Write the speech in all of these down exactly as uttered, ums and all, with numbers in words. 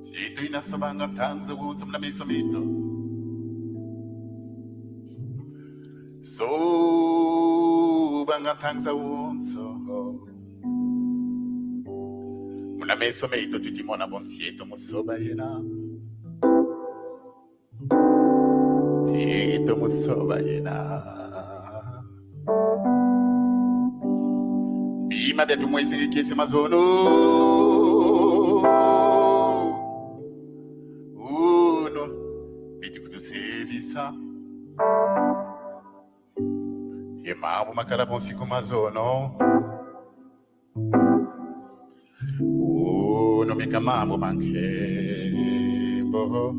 Zito ina sobanga ntangu zawonso muna meso meto. Sobanga ntangu zawonso muna meso meto, tuti mona bo nsi eto mu soba yena. Nsi eto mu soba yena. Bima bia tumwesenge kiese mazono. Unu, biti kutusevisa. Ye mambu makala bonsi ku mazono. Unu meka mambu ma nkembo.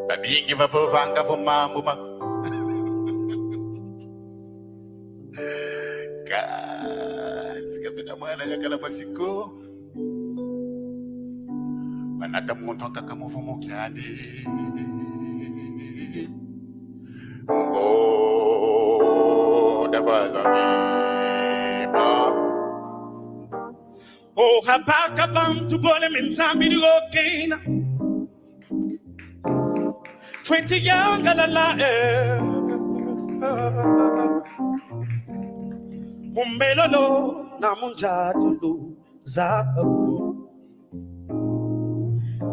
Babingi bavovanga vo mambu ma-, kansi ka bena mwana yakala masiko. Wanata muntu ankaka mu vumu kiandi. Ngonda vaza vimba. O habaka bantu bole me Nzambi ni gokena. Fweti yangalala, eh. Mu mbelolo na mu njatulu zau.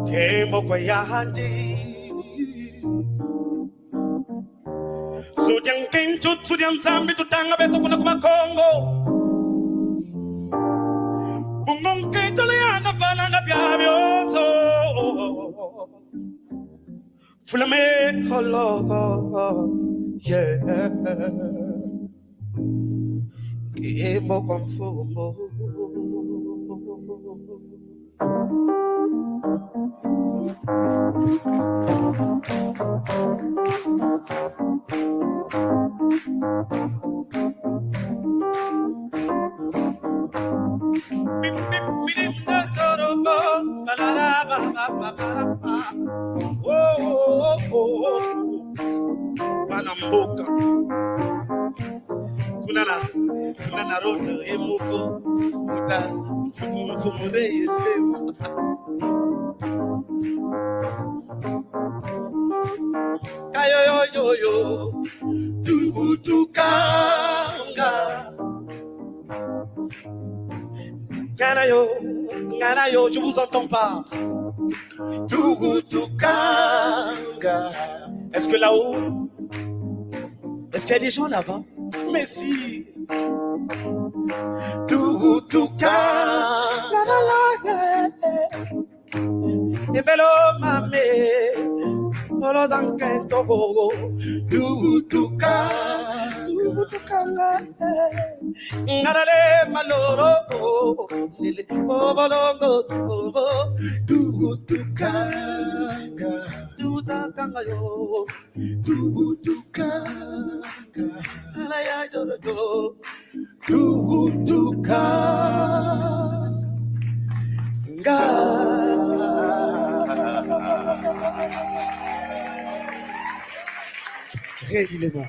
Nkembo kwa yandi. Nsudia nkento, nsudia Nzambi, tutanga beto kuna ku Bakongo. Bungu nkento le yanda valanga bia bionso. Fulame holoko, yeah. Nkembo kwa Mfumu. Bana mboka. Kuna na, kuna na road ye moko. Uta, mfumu, mfumu re ye lema. Kayo yo yo yo. Tuvutukanga. Ngana yo, ngana yo, je vous entends pas. Tuvutukanga. Est-ce que là-haut, est-ce qu'il y a des gens là-bas? Mais si. Tuvutukanga. Yembelo mame, olo za nkento gogo. Tuvutuka, tuvutukanga, eh. Ngarale maloro, nele, obolongo, tubo. Tuvutukanga. Tuvutukanga yo. Tuvutukanga. Ala ya joro jo. Tuvutukanga. Et il est mort.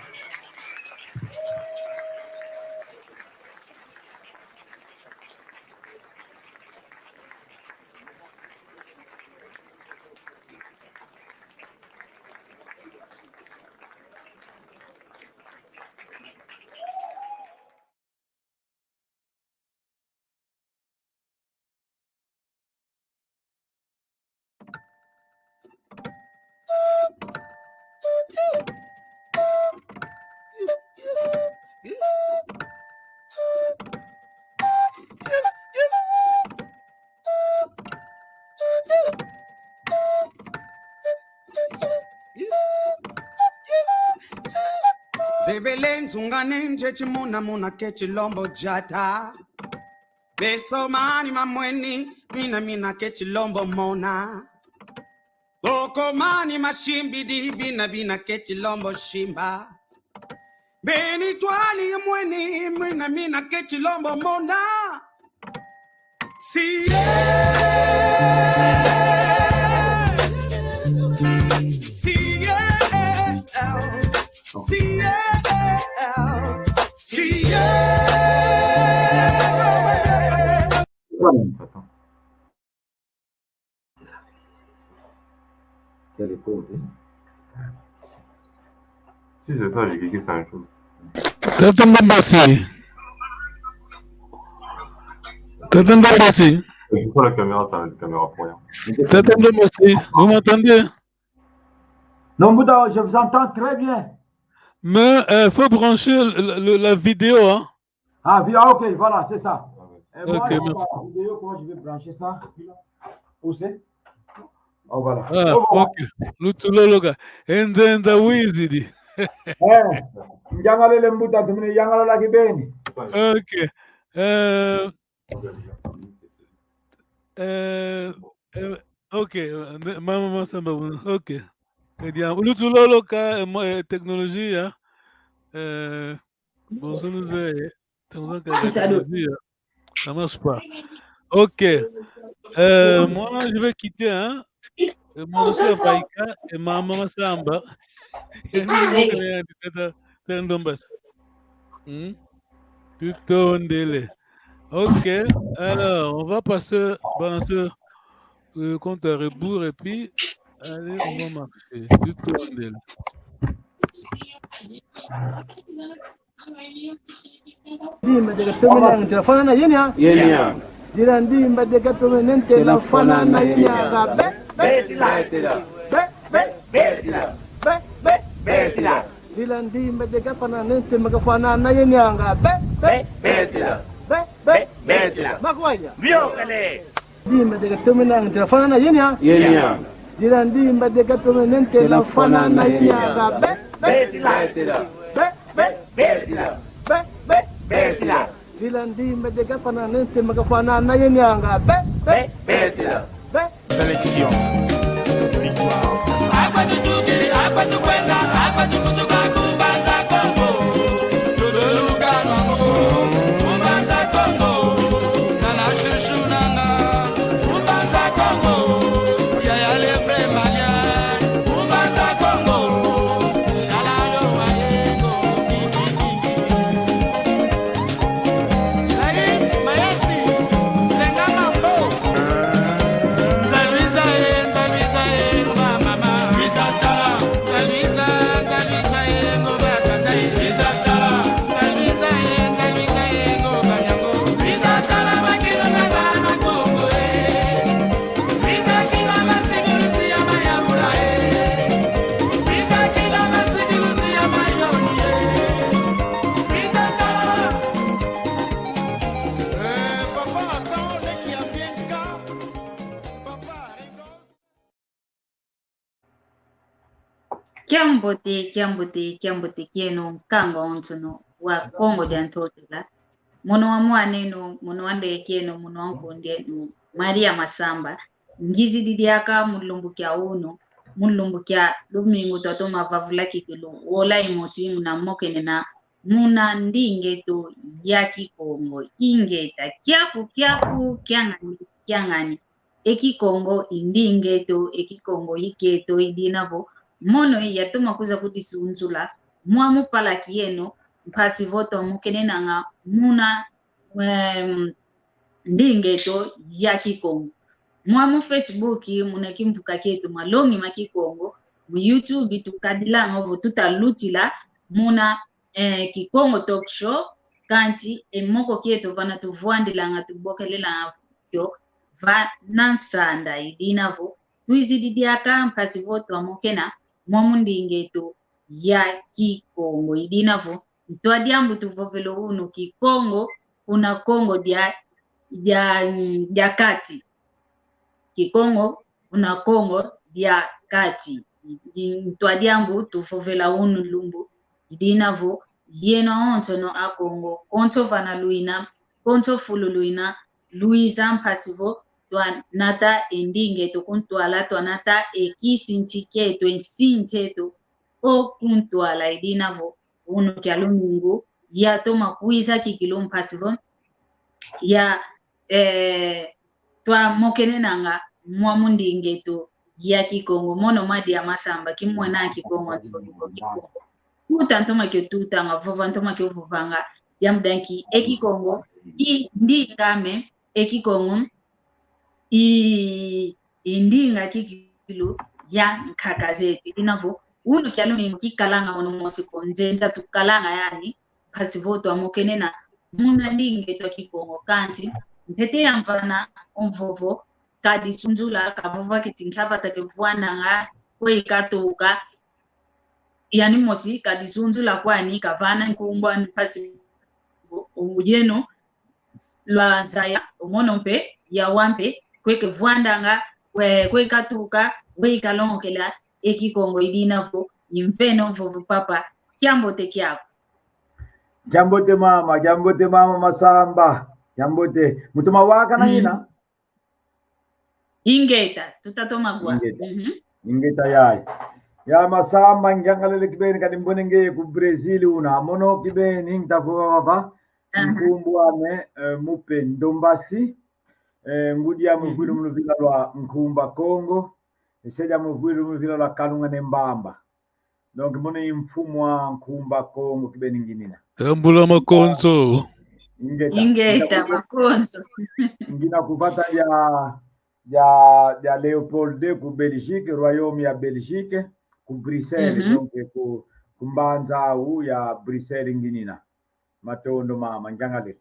Zebele nzunga nenje chimuna muna ke chilombo jata. Beso mani mamweni, mina mina ke chilombo mona. Boko mani masimbidi, bina bina ke chilombo simba. Beni twali mweni, mina mina ke chilombo mona. Si, yeah. Si, yeah. Si, yeah. Si, yeah. Attends. Quel est pauvre, hein? Si c'est ça, j'ai cliqué sur un truc. Tata Ndombasi. Tata Ndombasi. Et pourquoi la caméra, ça, la caméra pour rien? Tata Ndombasi, vous m'entendez? Non, Mbuta, je vous entends très bien. Mais, euh, faut brancher le, le, la vidéo, hein. Ah, vi-, ah, ok, voilà, c'est ça. Et moi, ok, merci. La vidéo, comment je vais brancher ça? Où c'est? Oh, voilà. Ah, oh, voilà. Ok. Lutuloloka. Enza, enza wizidi. Eh, ngiangalele Mbuta, tumine yangalala kibeni. Ok. Euh, euh, euh, ok, euh, ma-, mama Masamba, ok. Eh bien, lutuloloka, euh, mo-, euh, technologie, hein. Euh, Bonjour, nous, euh, technologie, hein. Ça marche pas. Ok. Euh, moi, je vais quitter, hein. Euh, moi, je suis à Baïka et maman Samba. Hmm? Tutondele. Ok. Alors, on va passer, balancer, euh, compte à rebours et puis, allez, on va marcher. Tutondele. Dimba dia katomi nang tela fwana na yenia. Yenia. Dila dimba dia katomi nang tela fwana na yenia. Be, be, be, tela. Be, be, be, tela. Be, be, be, tela. Dila dimba dia kafwana nang tela fwana na yenia. Be, be, be, tela. Be, be, be, tela. Makwanya. Biokele. Dimba dia katomi nang tela fwana na yenia. Yenia. Dila dimba dia katomi nang tela fwana na yenia. Be, be, be, tela. Be, be, be, tela. Be, be, be, tela. Dila dimba dia kafwana nang tela fwana na yenia. Be, be, be, tela. Be. Sélection. Victoire. Kiambote, kiambote, kiambote kieno, nkanga wonsono wa Kongo dia Ntotela. Mono wa mwan'eno, mono wa ndey'eno, mono wa nkond'eno, Maria Masamba. Ngizidi diaka mu lumbu kia unu, mu lumbu kia lumingu twatoma vavula kikilu, wola imosi muna mokenena, muna ndinga eto ya Kikongo. Ingeta, kiaku, kiaku, kiangani, kiangani. E Kikongo i ndinga eto, e Kikongo i kieto, i dina vo mono yatoma kwiza kudisunzula, mwa mu palaki yeno, mpasi vo twamokenenanga muna, em, ndinga eto ya Kikongo. Mwa mu Facebook, muna kimvuka kieto Malongi ma Kikongo, mu YouTube tukadilanga vo tuta lutila muna, eh, Kikongo Talk Show, kansi e moko kieto vana tuvwandilanga tubokelelanga kio vana nsanda. I dina vo twizidi diaka mpasi vo twamokena mwa mu ndinga eto ya Kikongo. I dina vo ntwa diambu tuvovela unu Kikongo kuna Kongo dia, dia, dia Kati. Kikongo kuna Kongo dia Kati. I, i, ntwa diambu tuvovela unu lumbu. I dina vo yeno awonsono Akongo, konso vana luina, konso fulu luina, luiza mpasi vo twanata e ndinga eto ku ntwala, twanata e kisinsi kieto, e nsinsi eto o ku ntwala. I dina vo unu kia lumingu yatoma kwiza kikilu mpasi vo ya, eh, twamokenenanga mwa mu ndinga eto ya Kikongo. Mono Madia Masamba, kimwena Kikongo nsoni ko Kikongo. Tuta ntoma kio tutanga, vova ntoma kio vovanga, diambu dia nki e Kikongo i ndinga ame, e Kikongo i, i ndinga kikilu ya nkaka zeto. I dina vo unu kia lumingu kikalanga mono mosi ko, nzenza tukalanga yani, mpasi vo twamokenena muna ndinga eto a Kikongo. Kansi ntete ya mvana o mvovo kadisunzula, kavova kiti nkia vata ke vwandanga, kwe katuka. Yani mosi kadisunzula kwani, kavana nkumbu ani, mpasi vo, o yeno lwazaya, o mono mpe, yawa mpe, kwe kevwandanga, kwe, kwe katuka, kwe kalongokela e Kikongo. I dina vo i mveno mvovo, papa, kiambote kiaku. Kiambote mama, kiambote mama Masamba, kiambote. Mutoma wakana, mm, ina? Ingeta, tuta toma wa. Ingeta. Mhm. Ingeta yayi. Ya Masamba, ngiangalele kibeni, kadi mbwene nge ku Brazil una. Mono kibeni, ntakuwa vava. Aha. Nkumbu ame, eh, Mupe Ndombasi. Eh, ngudi ame, mhm, vwidi mu luvila lwa Nkumba Kongo. E se diame vwidi mu luvila lwa Kalunga Ne Mbamba. Donc, mono i mfumu a Nkumba Kongo kibeni nginina. Tambula makonzo. Ingeta. Ingeta, ingeta ku-, makonzo. Ngina ku vata dia, dia, dia Léopold deux ku Belgique, royaume ya Belgique, ku Bruxelles, mhm, donc ku, ku mbanza au ya Bruxelles nginina. Matondo mama, ngiangalele.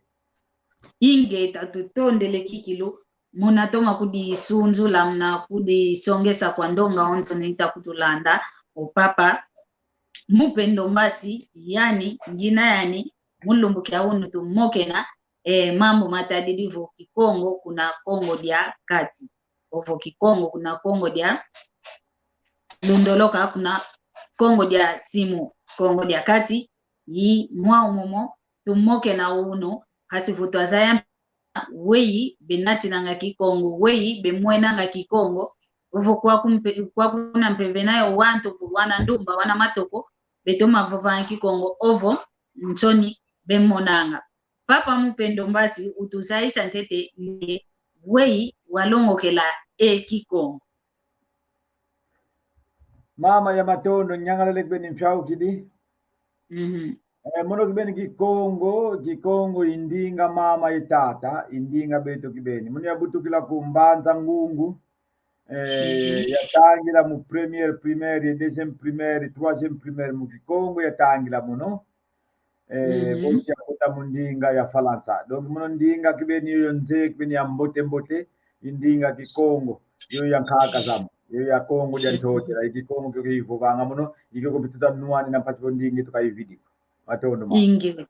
Ingeta, tutondele kikilu, muna toma kudisunzula, muna kudisongesa kwa ndonga onso nita kutulanda, o papa Mupe Ndombasi, yani, ngina yani, mu lumbu kia unu tumokena, eh, mambu matadidi vo Kikongo kuna Kongo dia Kati. Ovo Kikongo kuna Kongo dia Lundoloka, kuna Kongo dia Simu, Kongo dia Kati, i mwa umomo tumokena unu, mpasi vo twazaya weyi benatinanga Kikongo, weyi bemwenanga Kikongo, ovo kwaku mpe, kwaku kuna mpe bena yo wantu, wana ndumba, wana matoko, betoma vovanga Kikongo, ovo nsoni bemonanga. Papa Mupe Ndombasi, utuzayisa ntete nde weyi walongokela e Kikongo. Mama ya matondo, ngiangalele kibeni, mfiaukidi. Mhm. Eh, mono kibeni Kikongo, Kikongo i ndinga mama ye tata, i ndinga beto kibeni. Mono yabutukila ku Mbanza Ngungu, eh, mhm, yatangila mu première primaire, ye deuxième primaire, troisième primaire mu Kikongo yatangila mono. Eh, mhm, bosi yakota mu ndinga ya Falansa. Donc, mono ndinga kibeni yoyo nze, kibeni ya mbote mbote, i ndinga Kikongo, yoyo ya nkaka zame, yoyo ya Kongo dia Ntotela, i Kikongo kio kivovanga mono, i kio ko mpe tuta nwanina mpasi vo ndinga eto ka ividi ko. Matondo mama. Inge.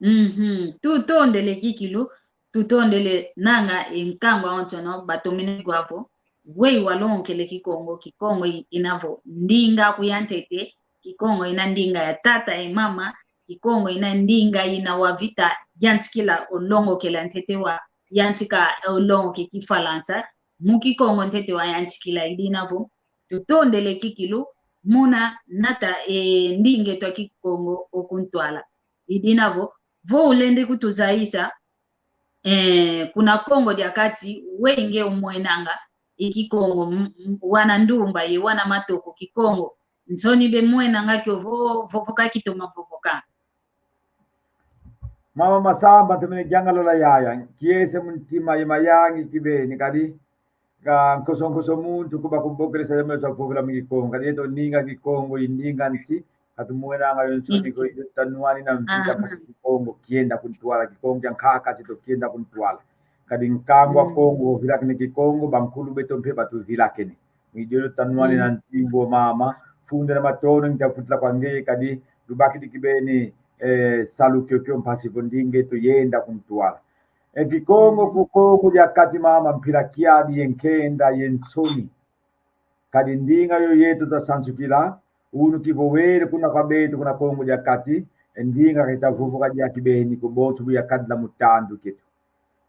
Mhm. Tutondele kikilu, tutondele nanga e nkangu awonsono batomene kwa vo weyi walongokele Kikongo, Kikongo i-, ina vo ndinga aku ya ntete, Kikongo ina ndinga ya tata ye mama, Kikongo ina ndinga ina wavita yantikila o longokela ntete wayantika o longoke Kifalansa, mu Kikongo ntete wayantikila. I dina vo tutondele kikilu, muna nata e ndinga eto a Kikongo o ku ntwala. I dina vo, vo ulendi kutuzayisa, eh, kuna Kongo dia Kati, weyi nge umwenanga e Kikongo, m-, m-, wana ndumba ye wana matoko, Kikongo Nsoni bemwenanga kio vo, vovoka kitoma vovoka. Mama Masamba, ntomene yangalala yaya. Kiese mu ntima ye mayangi kibeni, kadi ka nkoso nkoso muntu kuba kubokelesa yamelo twavovela mu Kikongo. Kadi yeto ndinga Kikongo, i ndinga nsi, ka tumwenanga yo nsoni ko, i dio tanwanina mvita mpasi Kikongo kienda ku ntwala, Kikongo kia nkaka kieto kienda ku ntwala. Kadi nkangu a Kongo vilakene Kikongo, bankulu beto mpe batuvilakene. I dio tanwanina ntimbu, mama, fundila matondo, ngita futila kwa ngeye, kadi lubakidi kibeni, eh, salu kiokio mpasi vo ndinga eto yenda ku ntwala. E Kikongo ku Kongo dia Kati, mama, mpila kiadi ye nkenda ye nsoni. Kadi ndinga yo yeto twasansukila, unu ki vo wele kuna kwa beto kuna Kongo dia Kati, e ndinga ka itavovoka dia kibeni ko, bonso bu yakadila mu tandu kieto.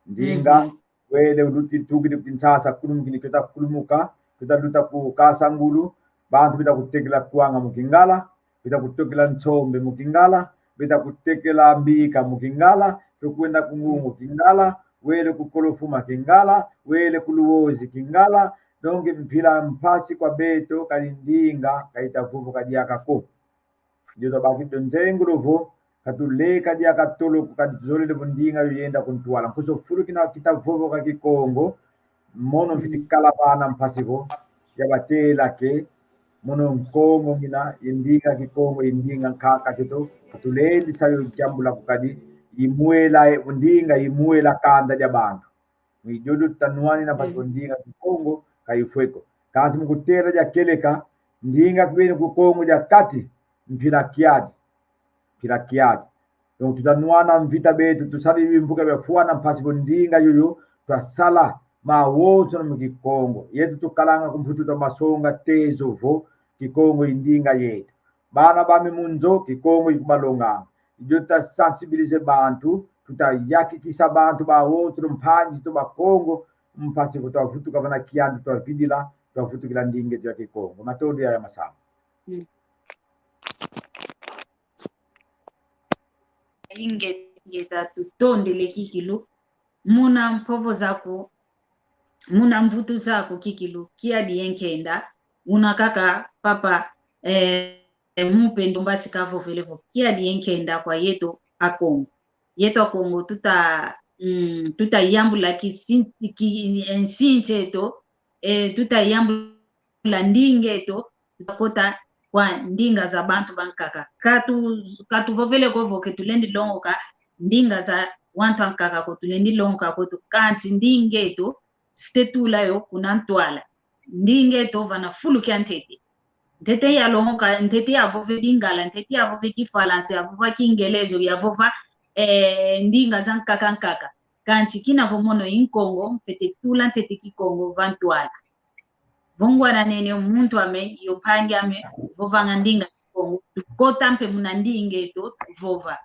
Ndinga, wele uluti, tukidi ku Kinshasa, kulumukini, keta kulumuka, keta luta ku Kasangulu, bantu beta kutekela kwanga mu Kingala, beta kutekela nsombe mu Kingala, beta kutekela mbika mu Kingala, to kwenda ku Ngungu Kingala, wele ku Kolofuma Kingala, wele ku Luozi Kingala. Donc mpila mpasi kwa beto, kadi ndinga ka itavovoka diaka ko. Dio twabakidi dio nzengolo vo, ka tuleka diaka tolo ko, ka tuzolele vo ndinga yo yenda ku ntwala. Nkoso fulu kina kitavovoka Kikongo, mono mfiti kala vana mpasi vo yabatela ke, mono Nkongo ngina, i ndinga Kikongo, i ndinga nkaka kieto, ka tulendi sa yo diambula ko, kadi i mwela, e, ndinga i mwela kanda dia bantu. Mu i dio tanwanina mpasi vo ndinga Kikongo ka ifwe ko. Kansi mu kutela dia kieleka, ndinga kibeni ku Kongo dia Kati, mpila kiadi. Mpila kiadi. Donc tutanwana mvita beto, tusala bimvuka biafwana mpasi vo ndinga yoyo twasala mawonso na mu Kikongo. Yeto tukalanga ku Mputu, twamasonga tezo vo Kikongo i ndinga yeto. Bana bame mu nzo, Kikongo i kubalonganga. I dio tasensibiliser bantu, tutayakikisa bantu bawonso, mpangi to Bakongo, mpasi vo twavutuka vana kiandu twavidila, twavutukila ndinga eto ya Kikongo. Matondo yaya Masamba. Inge, ingeta, tutondele kikilu. Muna mpovo zaku, muna mvutu zaku kikilu, kiadi ye nkenda, una kaka papa, eh, Mupendo Mbasi kavovele vo, kiadi ye nkenda kwa yeto Akongo. Yeto Akongo tuta, mm, tutayambula kisin-, ki, eh, nsi eto, eh, tutayambula ndinga eto, tutakota kwa ndinga za bantu bankaka. Ka tu-, ka tuvovele ko vo ke tulendi longoka ndinga za wantu ankaka ko, tulendi longoka kweto, kansi ndinga eto, fwete tula yo kuna ntwala. Ndinga eto vana fulu kia ntete. Ntete yalongoka, ntete yavova Lingala, ntete yavova Kifalansa, yavova Kingelezo, yavova, eh, ndinga za nkaka nkaka. Kansi kina vo mono i Nkongo, mfwete tula ntete Kikongo va ntwala. Vo ngwananene muntu ame, yo mpangi ame, vovanga ndinga Kikongo, tukota mpe muna ndinga eto, tuvova.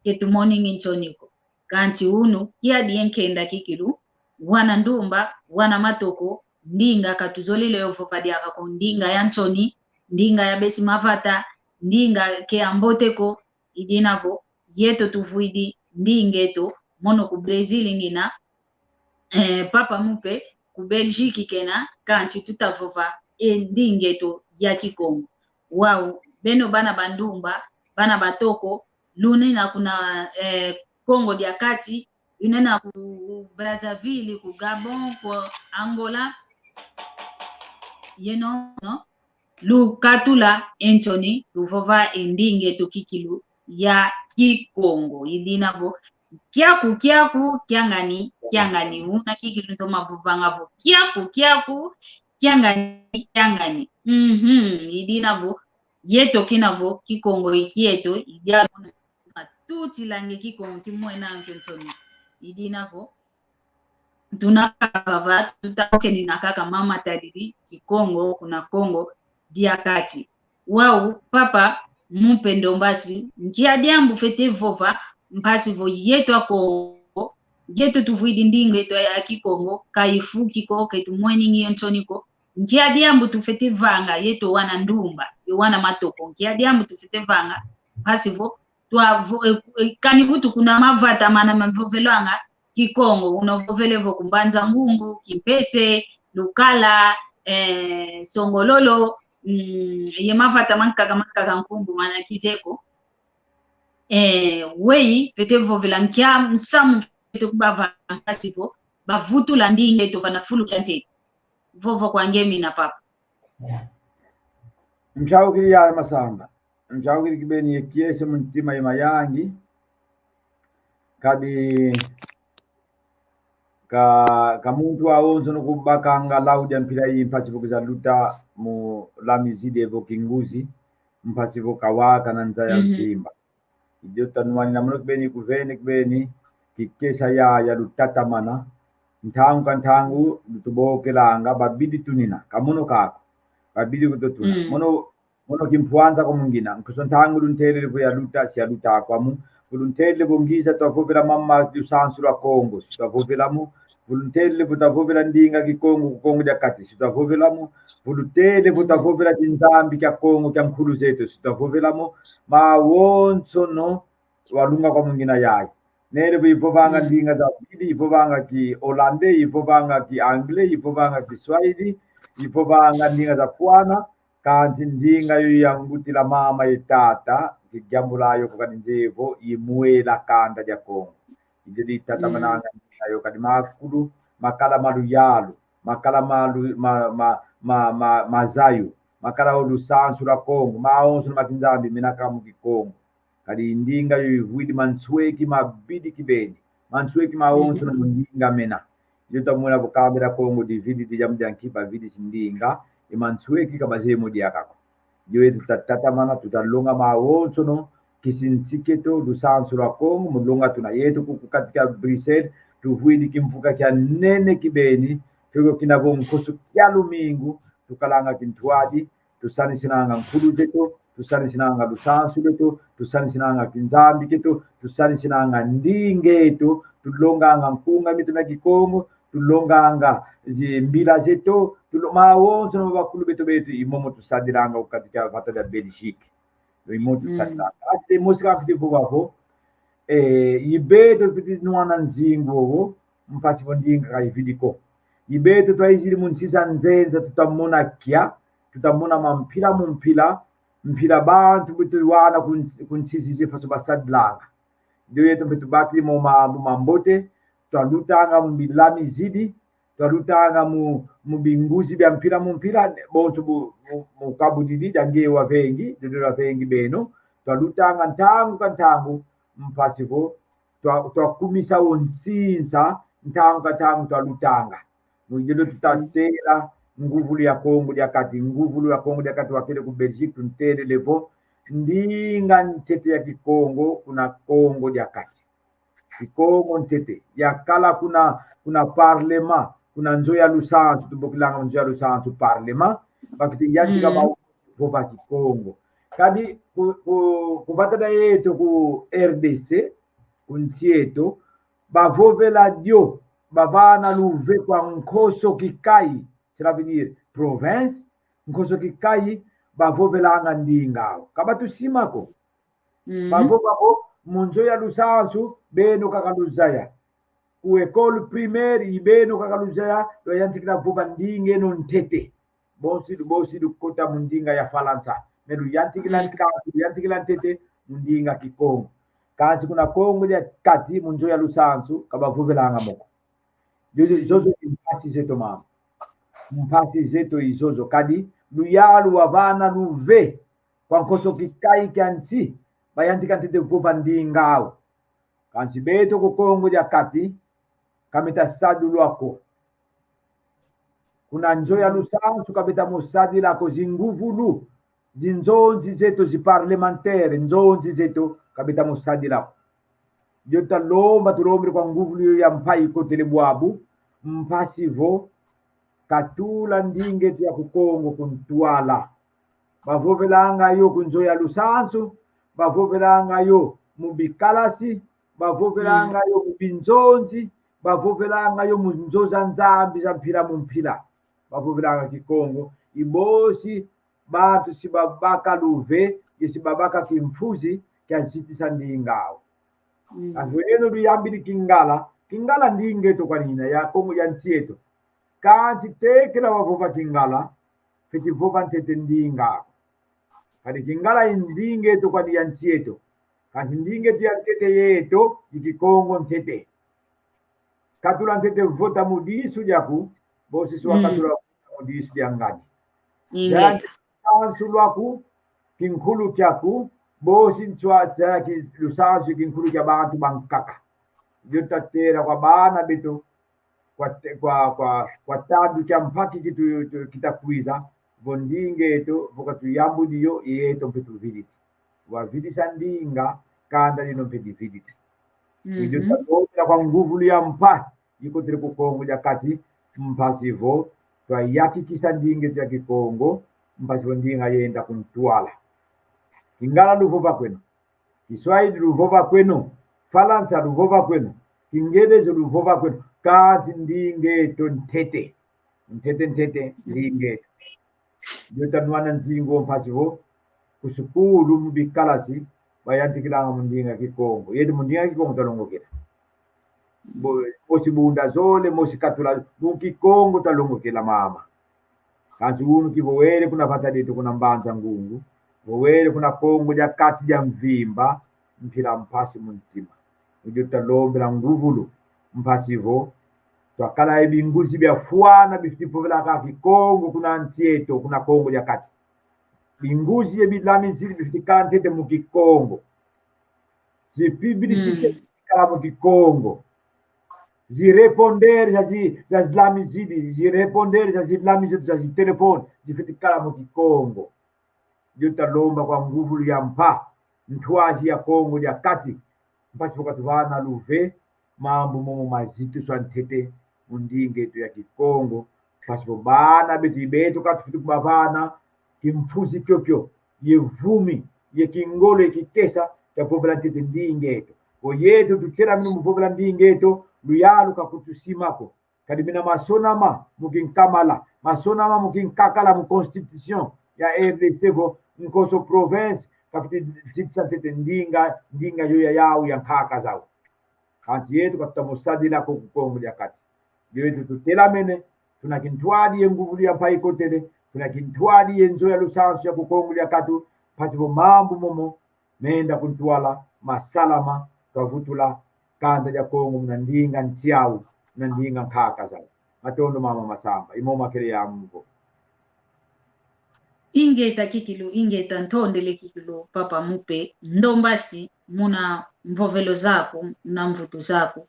Ke tumoningi nsoni ko. Kansi unu, kiadi ye nkenda kikilu, wana ndumba, wana matoko, ndinga ka tuzolele yo vova diaka ko, ndinga ya nsoni, ndinga ya besi mavata, ndinga ke ya mbote ko, i dina vo, yeto tuvwidi ndinga eto, mono ku Brésil ngina, eh, Papa Mupe, ku Belgique kena, kansi tutavova e ndinga eto ya Kikongo. Wau, beno bana ba ndumba, bana ba toko, lunina kuna, eh, Kongo dia Kati, lunina ku Brazzaville, ku Gabon, ku Angola, yeno, no? Lukatula e nsoni, luvova e ndinga eto kikilu ya Kikongo. I dina vo, kiaku, kiaku, kiangani, kiangani. Una kikilu ntoma vovanga vo, kiaku, kiaku, kiangani, kiangani. Mhm, i dina vo, yeto kina vo, Kikongo i kieto, i dia mona tuti lange Kikongo kimwena nkio nsoni. I dina vo, tuna kaka vava, tuta kukeni na kaka mama tadidi Kikongo kuna Kongo dia Kati. Wau, Papa Mupendo Mbasi, nkia diambu fwete vova, mpasi vo yeto Akongo, yeto tuvwidi ndinga eto ya Kikongo, ka ifuki ko, ke tumweningi yo nsoni ko. Nkia diambu tufwete vanga, yeto wana ndumba, yo wana matoko. Nkia diambu tufwete vanga, mpasi vo twa vo-, eh, eh, kani kutu kuna mavata mana mavovelwanga Kikongo, una vovele vo ku Mbanza Ngungu, Kimpese, Lukala, eh, Songololo, mm, ye mavata mankaka mankaka nkumbu mana kizeye ko. Eh, weyi fwete vovela nkia nsamu fwete kubavana mpasi vo bavutula ndinga eto vana fulu kia ntete. Vovo kwa nge mina, papa. Nsaukidi yaya Masamba. Nsaukidi kibeni ye kiese mu ntima ye mayangi. Kadi ka, ka muntu awonsono kubakanga lau dia mpila yi mpasi vo kwiza luta mu lami zidi evo kinguzi, mpasi vo kawaka na nza ya mvimba. I dio tanwanina mono kibeni kuvene kibeni, kikesa yaya lutatamana, ntangu ka ntangu lutubokelanga, babidi tunina, ka mono ka ko, babidi kututuna. Mono, mono kimpwanza kwa mungina, nkusu ntangu luntelele vo yaluta, si yaluta kwa mu, vo luntelele vo ngiza twavovela mama lusansu lwa Kongo, si twavovela mu, vo luntelele vo twavovela ndinga Kikongo ku Kongo dia Kati, si twavovela mu, vo luntelele vo twavovela kinzambi kia Kongo kia nkulu zeto, si twavovela mu, mawonsono walunga kwa mungina yayi. Nele vo ivovanga ndinga za vidi, ivovanga ki hollandais, ivovanga ki anglais, ivovanga ki swahili, ivovanga ndinga za fwana, kansi ndinga yo ya ngutila mama ye tata, kidiambula yo kukadi nzevo, imwela kanda dia Kongo. I dio ditatamananga ndinga yo, kadi makulu, makala ma luyalu, makala ma lu-, ma, ma, ma, ma, ma zayu, makala o lusansu lwa Kongo, mawonsono ma kinzambi mena kaka mu Kikongo. Kadi ndinga yo ivwidi mansweki mabidi kibeni. Mansweki mawonsono mu ndinga mena. Yo tamona vo kanda dia Kongo dividi, diambu dia nki bavidisi ndinga, e mansweki ka bazeye mo diaka ko. Yo yeto tutatamana, tutalonga mawonsono, kisinsi kieto, lusansu lwa Kongo, mu longa tuna yeto ku, ku kati kia Bruxelles, tuvwidi kimvuka kia nene kibeni, kio kina vo nkoso kia lumingu, tukalanga kintwadi, tusanisinanga nkulu zeto, tusanisinanga lusansu lweto, tusanisinanga kinzambi kieto, tusanisinanga ndinga eto, tulonganga nkunga mieto mia Kikongo, tulonganga zi-, mbila zeto, tulo-, mawonsono ma bakulu beto beto, i momo tusadilanga ku kati kia vata dia Belgique. I momo tusadilanga. Ati mosi ka mfwete vova vo, eh, i beto fwete nwana nzingu wowo, mpasi vo ndinga ka ividi ko. I beto twayizidi mu nsi za nzenza, tutamona kia, tutamona mampila mu mpila, mpila bantu beto wana ku nsi-, ku nsi zizi faso basadilanga. Ndio yeto mpe tubakidi mo mambu mambote, twalutanga mu bilami zidi, twalutanga mu, mu binguzi bia mpila mu mpila, bonso bu-, mu, mu kabudidi dia nge wavengi, diodio lwavengi beno, twalutanga ntangu ka ntangu, mpasi vo twa-, twakumisa o nsinsa, ntangu ka ntangu twalutanga. Mu diodio tutatela nguvulu ya Kongo dia Kati, nguvulu ya Kongo dia Kati wakele ku Belgique, tuntelele vo, ndinga ntete ya Kikongo kuna Kongo dia Kati. Kikongo ntete. Yakala kuna, kuna parlement, kuna nzo ya lusansu, tubokilanga nzo ya lusansu parlement, bafwete yantika ba vova Kikongo. Kadi ku, ku, ku vata dia yeto ku R D C, ku nsi yeto, bavovela dio, bavana luve kwa nkoso kikayi, cela veut dire province, nkoso kikayi, bavovelanga ndinga awu. Ka batusimba ko. Bavova vo, mu nzo ya lusansu, beno kaka luzaya. Ku école primaire, i beno kaka luzaya, lwayantikila vova ndinga eno ntete. Bonso, bonso lukota mu ndinga ya Falansa. Mais luyantikila, luyantikila ntete mu ndinga Kikongo. Kansi kuna Kongo dia Kati, mu nzo ya lusansu, ka bavovelanga mo ko. Zozo, zozo i mpasi zeto mama. Mpasi zeto i zozo. Kadi, luyalu wavana luve kwa nkoso kikayi kia nsi, bayantika ntete vova ndinga awu. Kansi beto ku Kongo dia Kati, ka meta sadilwa ko. Kuna nzo ya lusansu ka beta mo sadila ko, zinguvulu, zinzonzi zeto, zi parlementaire, nzonzi zeto, ka beta mo sadila ko. Dio talomba, tulombele kwa nguvulu yo ya mpa ikotele bwabu, mpasi vo katula ndinga eto ya Kikongo ku ntwala. Bavovelanga yo ku nzo ya lusansu, bavovelanga yo mu bikalasi, bavovelanga yo mu binzonzi, bavovelanga yo mu nzo za Nzambi za mpila mu mpila. Bavovelanga Kikongo. I bosi bantu si babaka luve, ye si babaka kimfuzi kia zitisa ndinga awu. Kansi vo eno luyambidi Kingala, Kingala ndinga eto kwa nina, ya Kongo, ya nsi eto. Kansi tekila wavova Kingala, fwete vova ntete ndinga. Kadi Kingala i ndinga eto kwandi ya nsi eto. Kansi ndinga eto ya ntete yeto i Kikongo ntete. Katula ntete vota mu disu diaku, bosi nswa Mm. katula vota mu disu dia ngani. Ingeta. Zaya lusansu lwaku, kinkulu kiaku, bosi nswa zaya ki-, lusansu kinkulu kia bantu bankaka. Dio tatela kwa bana beto, kwa te-, kwa, kwa, kwa tandu kia mpa ki kitu, tu-, kita kwiza, vo ndinga eto, vo katuyambudi yo, yeto mpe tuvididi. Wavidisa ndinga, kanda dino mpe divididi. Dio Mhm. talombela kwa nguvulu ya mpa, ikotele ku Kongo dia Kati, mpasi vo twayakikisa ndinga eto ya Kikongo, mpasi vo ndinga yenda ku ntwala. Kingala luvova kweno. Kiswahili luvova kweno. Falansa luvova kweno. Kingelezo luvova kweno. Kansi ndinga eto ntete. Ntete, ntete, ndinga eto. Dio tanwana nzingu mpasi vo, ku sukulu mu bikalasi, bayantikilanga mu ndinga Kikongo. Yeto mu ndinga Kikongo talongokela. Bo-, mosi bunda zole, mosi katula, mu Kikongo talongokela mama. Kansi unu ki vo wele kuna vata dieto kuna Mbanza Ngungu, vo wele kuna Kongo dia Kati dia mvimba, mpila mpasi mu ntima. Dio talombela nguvulu, mpasi vo twakala ye binguzi biafwana bifwete vovela kaka Kikongo kuna nsi eto, kuna Kongo dia Kati. Binguzi ye bilamizidi bifwete kala ntete mu Kikongo. Zi publicité Mm. zifwete kala mu Kikongo. Zi répondeur za zi-, za zilamizidi, zi répondeur za zilamizidi za zitelefone, zifwete kala mu Kikongo. Dio talomba kwa nguvulu ya mpa, ntwazi ya Kongo dia Kati, mpasi vo katuvana luve, mambu momo mazitu swa ntete mu ndinga eto ya Kikongo, mpasi vo bana beto, i beto katufwete kubavana kimfuzi kiokio, ye vumi, ye kingolo, ye kikesa kia vovela ntete ndinga eto. Vo yeto tutelamene mu vovela ndinga eto, luyalu ka kutusima ko. Kadi mena masonama mu kinkamala, masonama mu kinkakala, mu constitution ya R D C vo nkoso province kafwete zitisa ntete ndinga, ndinga yo ya yau, ya nkaka zau. Kansi yeto katuta mu sadila ko ku Kongo dia Kati. Dio yeto tutelamene, tuna kintwadi ye nguvulu ya mpa ikotele, tuna kintwadi ye nzo ya lusansu ya ku Kongo dia Kati, mpasi vo mambu momo menda ku ntwala, masalama, twavutula kanda dia Kongo muna ndinga nsi au, muna ndinga nkaka zau. Matondo mama Masamba, i momo makele ya mvo. Ingeta kikilu, ingeta ntondele kikilu, papa Mupe, ndombasi, muna mvovelo zaku, na mvutu zaku.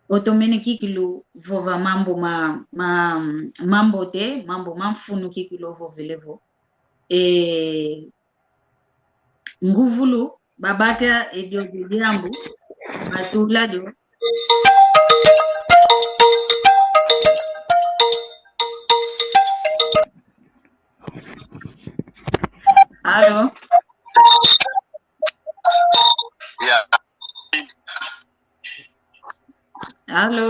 Otomene kikilu vova mambu ma, ma, mambote, mambu ma mfunu kikilu ovovele vo. E, nguvulu, babaka e dio, dio diambu, batula dio. Allô? Ya. Allô?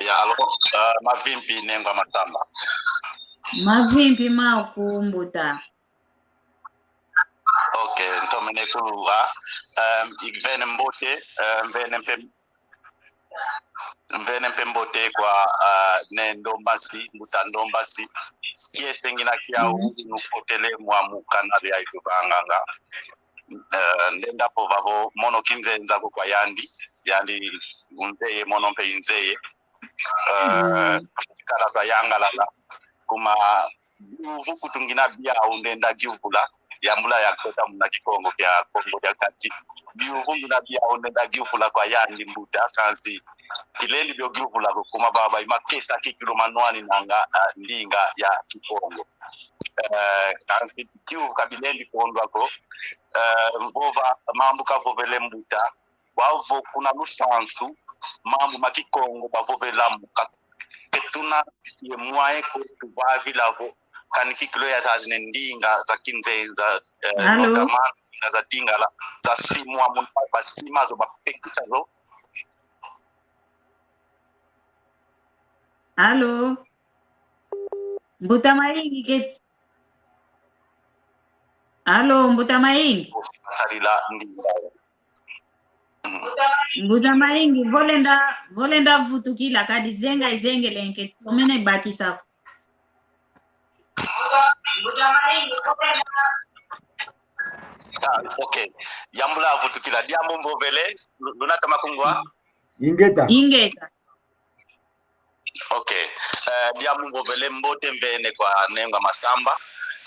Ya, allô. Ah, mavimpi Nengwa Matamba. Mavimpi maku mbuta. Ok, ntomene kulu, ah. Ehm, i mvene mbote, eh, mvene mpe, mvene mpe mbote kwa, ah, Ne Ndombasi, mbuta Ndombasi. Kiese ngina kiau, mhm, nukotele mwa mu canal ya ituvanganga. Eh, ndenda vova vo mono kinzenza ko kwa yandi, yandi unzeye, mono mpe inzeye. Eh, mm, kala twayangalala. Kuma biuvu kutu ngina biau ndenda yuvula, yambula ya kota muna Kikongo kia Kongo dia Kati. Biuvu ngina biau ndenda yuvula kwa yandi mbuta, kansi kilendi bio yuvula ko, kuma baba i makesa kikilu manwaninanga, ah, ndinga ya Kikongo. Eh, kansi kiuvu ka bilendi kondwa ko, eh, mvova mambu kavovele mbuta, bavo kuna lusansu, mambu ma Kikongo bavovela mu ka-, ke tuna ye mwaye ko tuvavila vo, kani kikilu yazazine ndinga za kinzenza, eh, allô? Notamment ndinga za Lingala, zasimwa mu, basima zo, bapekisa zo. Allô? Mbuta Mayingi ke-, allô, Mbuta Mayingi? Salila ndinga. Mbuta Mayingi, vo lenda, vo lenda vutukila, kadi zenga izengele nge, tomene bakisa. Ah, ok. Yambula vutukila. Diambu mvovele, lu-, luna toma kungwa? Ingeta. Ingeta. Ok. Eh, diambu mvovele, mbote mvene kwa Nengwa Masamba.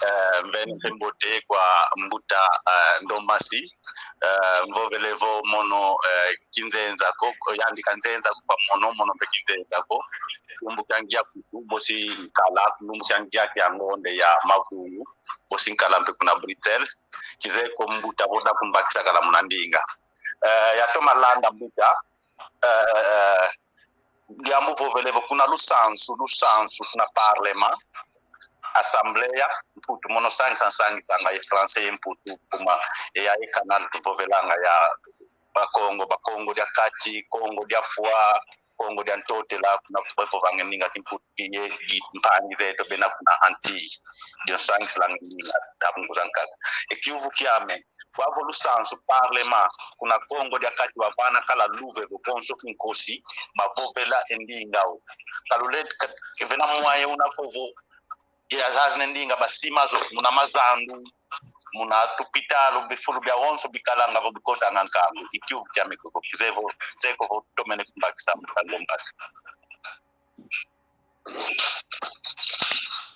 Eh, mvene mpe mbote kwa mbuta, eh, Ndombasi. Eh, mvovele vo mono, eh, kinzenza ko, yandi kanzenza ko kwa mono, mono mpe kinzenza ko. Lumbu kia ngia kutu, bosi nkala, lumbu kia ngia kia ngonde ya mavungu, bosi nkala mpe kuna Bruxelles. Kizeye ko mbuta vo da kumbakisa kala muna ndinga. Eh, yatoma landa mbuta, eh, diambu vovele vo kuna lusansu, lusansu, kuna parlement, assembleia, Mputu, mono sangisa, sangisa nga ye français ye Mputu, kuma, e ya ye canal tuvovelanga ya Bakongo, Bakongo dia Kati, Kongo dia Fwa, Kongo dia Ntotela, kuna kuvovanga ndinga Kimputu, ye gi-, mpangi zeto bena kuna Antilles. Dio nsangisilanga ndinga, ta bungu za nkaka. E kiuvu kiame, wavo lusansu, parlement, kuna Kongo dia Kati, wavana kala luve vo bonso kinkosi, bavovela e ndinga wo. Kalule, ka-, vena mwaye una ko vo, ya zazi ne ndinga basima zo, muna mazandu, muna tupitalu, bifulu bia wonso bikalanga vo bikotanga nkangu. I kiuvu kiame koko, kizeye vo, zeye ko vo tomene kumbakisa mbuta Ndombasi.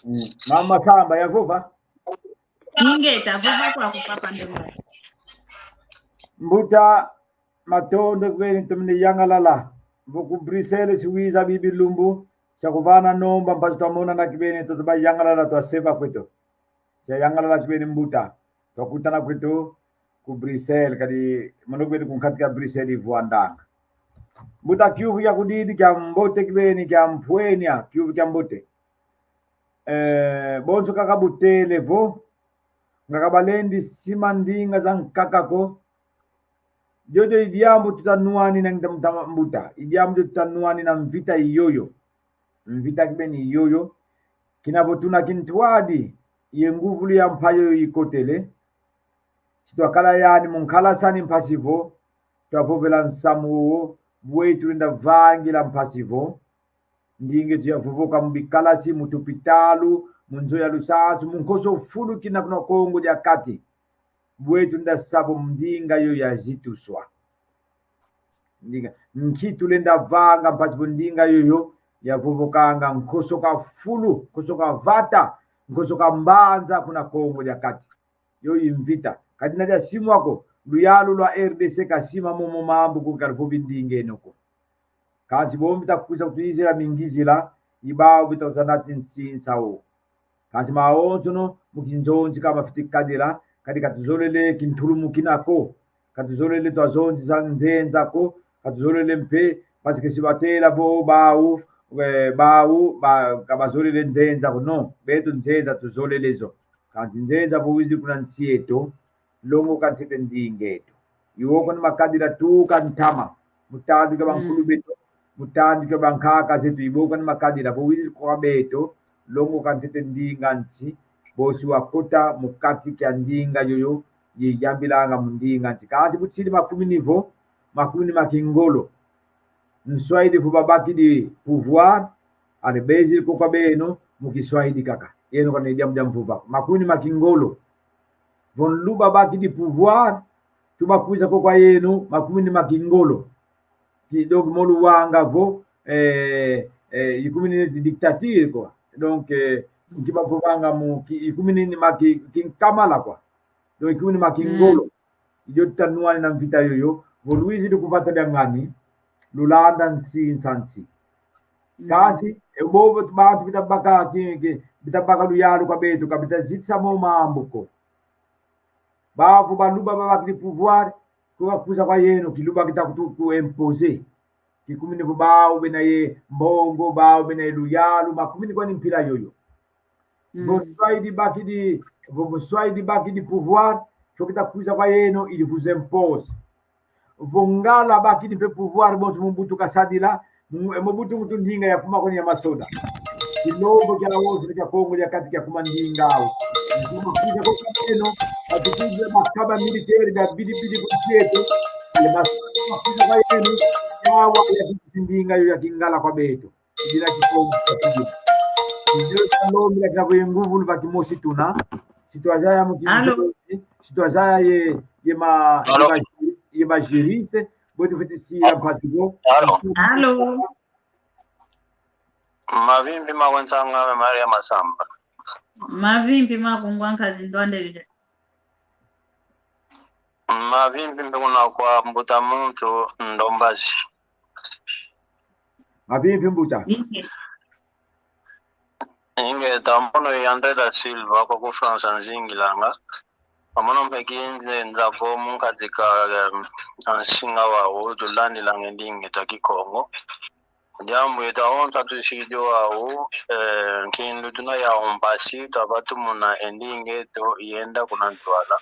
Mm. Mama Samba, yavova? Ingeta, vova kwaku, papa Ndombasi. Mbuta, matondo kibeni, tomene yangalala. Vo ku Bruxelles si wiza bibi lumbu, sia kuvana nomba, mpasi twamonana kibeni, twatuba yangalala, twaseva kweto. Sia yangalala kibeni mbuta. Twakutana kweto ku Bruxelles, kadi mono kibeni ku nkati kia Bruxelles ivwandanga. Mbuta, kiuvu kia kudidi kia mbote kibeni, kia mpwenya, kiuvu kia mbote. Eh, bonso kaka butele vo, nga kabalendi sima ndinga za nkaka ko. Diodio i diambu tuta nwanina, nta-, nta-, mbuta. I diambu dio tuta nwanina, mvita i yoyo. Mvita kibeni i yoyo. Kina vo tuna kintwadi, ye nguvulu ya mpa yoyo ikotele. Si twakala yani mu nkalasani mpasi vo, twavovela nsamu wowo, bwe tulenda vangila mpasi vo. Ndinga eto yavovoka mu bikalasi, mu tupitalu, mu nzo ya lusansu, mu nkoso fulu kina kuna Kongo dia Kati. Bwe tulenda sa vo ndinga yo yazituswa. Ndinga, nki tulenda vanga mpasi vo ndinga yoyo yavovokanga nkoso ka fulu, nkoso ka vata, nkoso ka mbanza kuna Kongo dia Kati. Yo i mvita. Kadi na dia simwa ko, luyalu lwa R D C ka sima momo mambu ko, ka luvovi ndinga eno ko. Kansi bo mvita kwiza kutuyizila mingizila, i bawu bita kutanati nsinsa wo. Kansi mawonsono mu kinzonzi ka mafweti kadila, kadi ka tuzolele kintulumukina ko. Ka tuzolele twazonzisa nzenza ko, ka tuzolele mpe, parce que si batela vo bawu, eh, bawu, ba, ka bazolele nzenza ko, non, beto nzenza tuzolele zo. Kansi nzenza vo wizidi kuna nsi eto, longoka ntete ndinga eto. I wo kwandi makadila tuka ntama, mu tandu kia bankulu beto, mu tandu kia bankaka zeto, i bo kwandi makadila, vo wizidi kwa beto, longoka ntete ndinga nsi, bosi wakota mu kati kia ndinga yoyo, ye yambilanga mu ndinga nsi. Kansi bu tusidi makumini vo, makumini ma kingolo. Nswahili vo babakidi pouvoir, ale bezidi ko kwa beno, mu Kiswahili kaka. Yeno kwa ne diambu dia mvova. Makumini ma kingolo. Vo Nluba bakidi pouvoir, tubakwiza ko kwa yeno, makumini ma kingolo. Ki, donc, mo luwanga vo, eh, eh, ikumini di dictature, quoi. Donc, eh, nki bavovanga mu, ki, ikumini ma ki, kinkamala, quoi. Donc, ikumini ma kingolo. Mm. I dio tuta nwanina mvita yoyo, vo lwizidi ku vata dia ngani, lulanda nsinsa nsi. Mm. Kansi, e bobo bantu bita baka ki, ki, bita baka luyalu kwa beto, ka bita zitisa mo mambu ko. Bawu Baluba babakidi pouvoir, ko bakwiza kwa yeno, kiluba kita kutu ku imposer. Kikumini vo bawu bena ye mbongo, bawu bena ye luyalu, makumini kwani mpila yoyo. Mm. Vo Nswahili bakidi, vo Nswahili bakidi pouvoir, faut que ta kwiza kwa yeno, il vous impose. Vo Ngala bakidi mpe pouvoir, bonso mu Mobutu kasadila, mu-, Mobutu muntu ndinga yakuma kwani ya masoda. Kilombo kia wonso kia Kongo dia Kati kiakuma ndinga awu. Kuma kwiza kwa yeno, batukuza makaba militaire bia bidi bidi kwa kieto. Ye masoda kwiza kwa yeno, yawa ya ndinga yo ya Kingala kwa beto. Kidila Kikongo kia kidila. Ndio, salombi la kavo ye nguvulu va kimosi tuna. Si twazaya mu ki-, Allô? Si twazaya ye, ye ma, ye Allô? Ma, ye ma juriste, bo tufweti sila mpasi ko. Allô? Allô? Mavimpi maku nsanga ame Maria Masamba. Mavimpi maku ngwa nkazi ndwandele. Mavimpi mpe kuna kwa mbuta muntu Ndombasi. Mavimpi mbuta. Inge. Inge, ta mono i André da Silva, kwa ku France nzingilanga. Wa mono mpe kinze nzako mu nkati ka, em, nsinga wau, tulandilanga e ndinga eto a Kikongo. Diambu eto awonso tusidi wau, eh, nkindu tuna yau mpasi, twabatumuna e ndinga eto yenda kuna ntwala.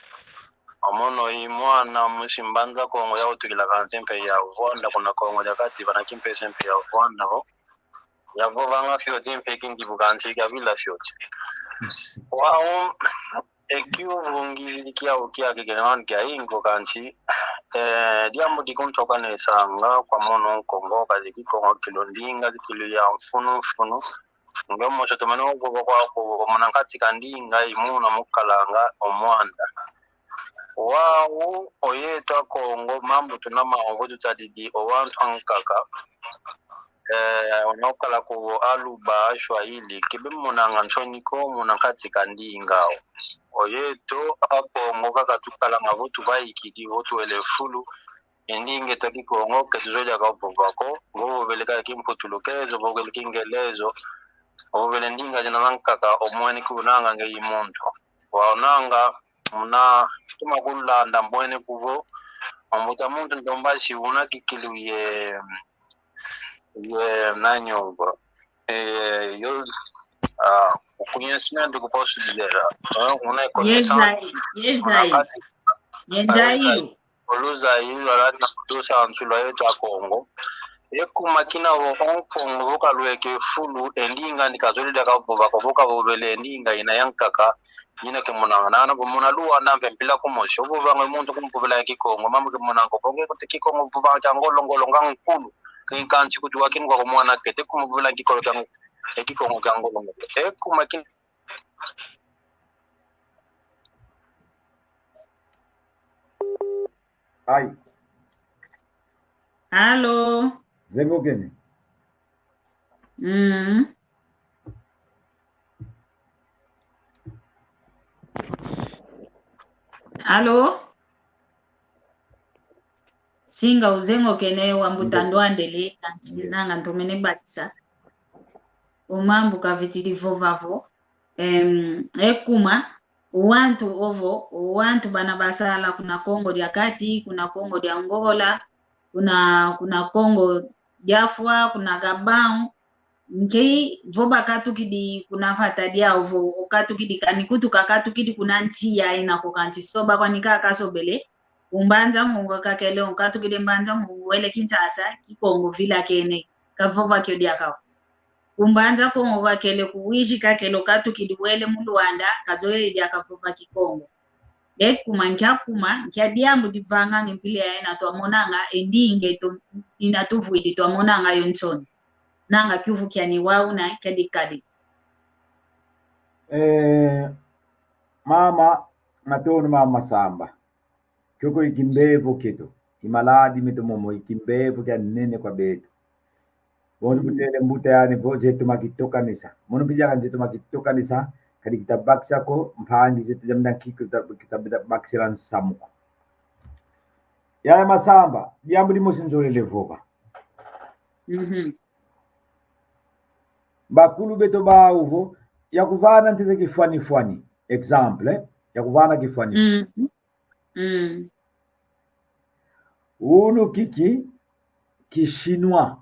Wa mono i mwana musi Mbanza Kongo yawutukila kansi mpe yavwanda kuna Kongo dia Kati, vana kimpese mpe yavwanda vo. Yavovanga fioti mpe kindibu kansi kavila fioti. Wau, e kiuvu ngi kiau kia kikele man kia ingo kansi, eh, diambu dikuntokanesanga kwa mono Nkongo, kadi Kikongo kilu ndinga, kikilu ya mfunu mfunu. Nge mosi tumene kuvova kwaku, muna nkati ka ndinga i muna mukalanga o mwanda. Wau, oyeto a Kongo, mambu tuna mau vo tutadidi o wantu ankaka. Eh, una ukala ku Aluba, Swahili, kibe monanga nsoni ko muna nkati ka ndinga au. Oyeto a Kongo kaka tukalanga vo tuvaikidi, vo tuwele fulu e ndinga eto a Kikongo, ke tuzolele ka vova ko, vo vovele ka Kimputulukezo, vovele Kingelezo, vovele ndinga zina zankaka, omwene kunanga nge i muntu. Waonanga, muna tuma kulanda mwene kuvo, mbuta muntu Ndombasi una kikilu ye, ye nani ovo. Eh, yo, ah, o conhecimento que posso dizer, eh, una connaissance, Yezai, una yezai. Kati, yezai. Oluzayilu, aladi na kutusa nsi lwa yeto a Kongo. E kuma kina vo o Nkongo vo kalweke fulu, e ndinga andi kazolele ka vova ko, vo kavovele e ndinga ina yankaka, ina ke monanga. Nana vo muna Luanda mpe mpila kumosi, ovovanga muntu kumpovela e Kikongo, mama ke monanga ko, vo nge kuti Kikongo vovanga kia ngolo ngolo nga nkulu, ke kansi kuti wa kinu kwa mwana kete kumpovela Kikongo kia, e Kikongo kia ngolo ngolo. E kuma kina Ai. Allô? Zengokene. Mm. Allô? Singa uzengokene, wa mbuta Nde. Ndwandele, kansi Nde. Nanga ntomene bakisa. O mambu kavitidi vova vo. Em, e kuma, o wantu ovo, o wantu bana basala kuna Kongo dia Kati, kuna Kongo dia Angola, kuna, kuna Kongo dia Fwa, kuna Gabão, nki vo bakatukidi kuna vata diau vo, okatukidi kani kutu kakatukidi kuna nsi ya ina ko kansi soba kwani kaka sobele, ku Mbanza Ngungu kakele, okatukidi Mbanza Ngungu wele Kinshasa, Kikongo vilakene, kavova kio diaka ko. Ku Mbanza Kongo kakele, ku Uíge kakele, okatukidi wele mu Luanda, kazolele diaka vova Kikongo. E kuma nkia kuma, nkia diambu divanganga mpila ya ina twamonanga, e ndinga eto, ina tuvwidi twamonanga yo nsoni. Nanga kiuvu kiani wau na kia dikadi. Eh, mama, matondo mama Masamba. Kiokio i kimbevo kieto. I maladi meto momo, i kimbevo kia nene kwa beto. Bonso kutele mbuta yani vo zeto ma kitokanisa. Mono mpe diaka zeto ma kitokanisa, kadi kita bakisa ko, mpangi zeto diambu dia nki ko kita, kita, kita bakisila nsamu ko. Yaya Masamba, diambu dimosi nzolele vova. Mhm. Bakulu beto bau vo, yakuvana ntete kifwani fwani. Exemple, eh? Yakuvana kifwani. Mm. Mm. Unu kiki, ki chinois.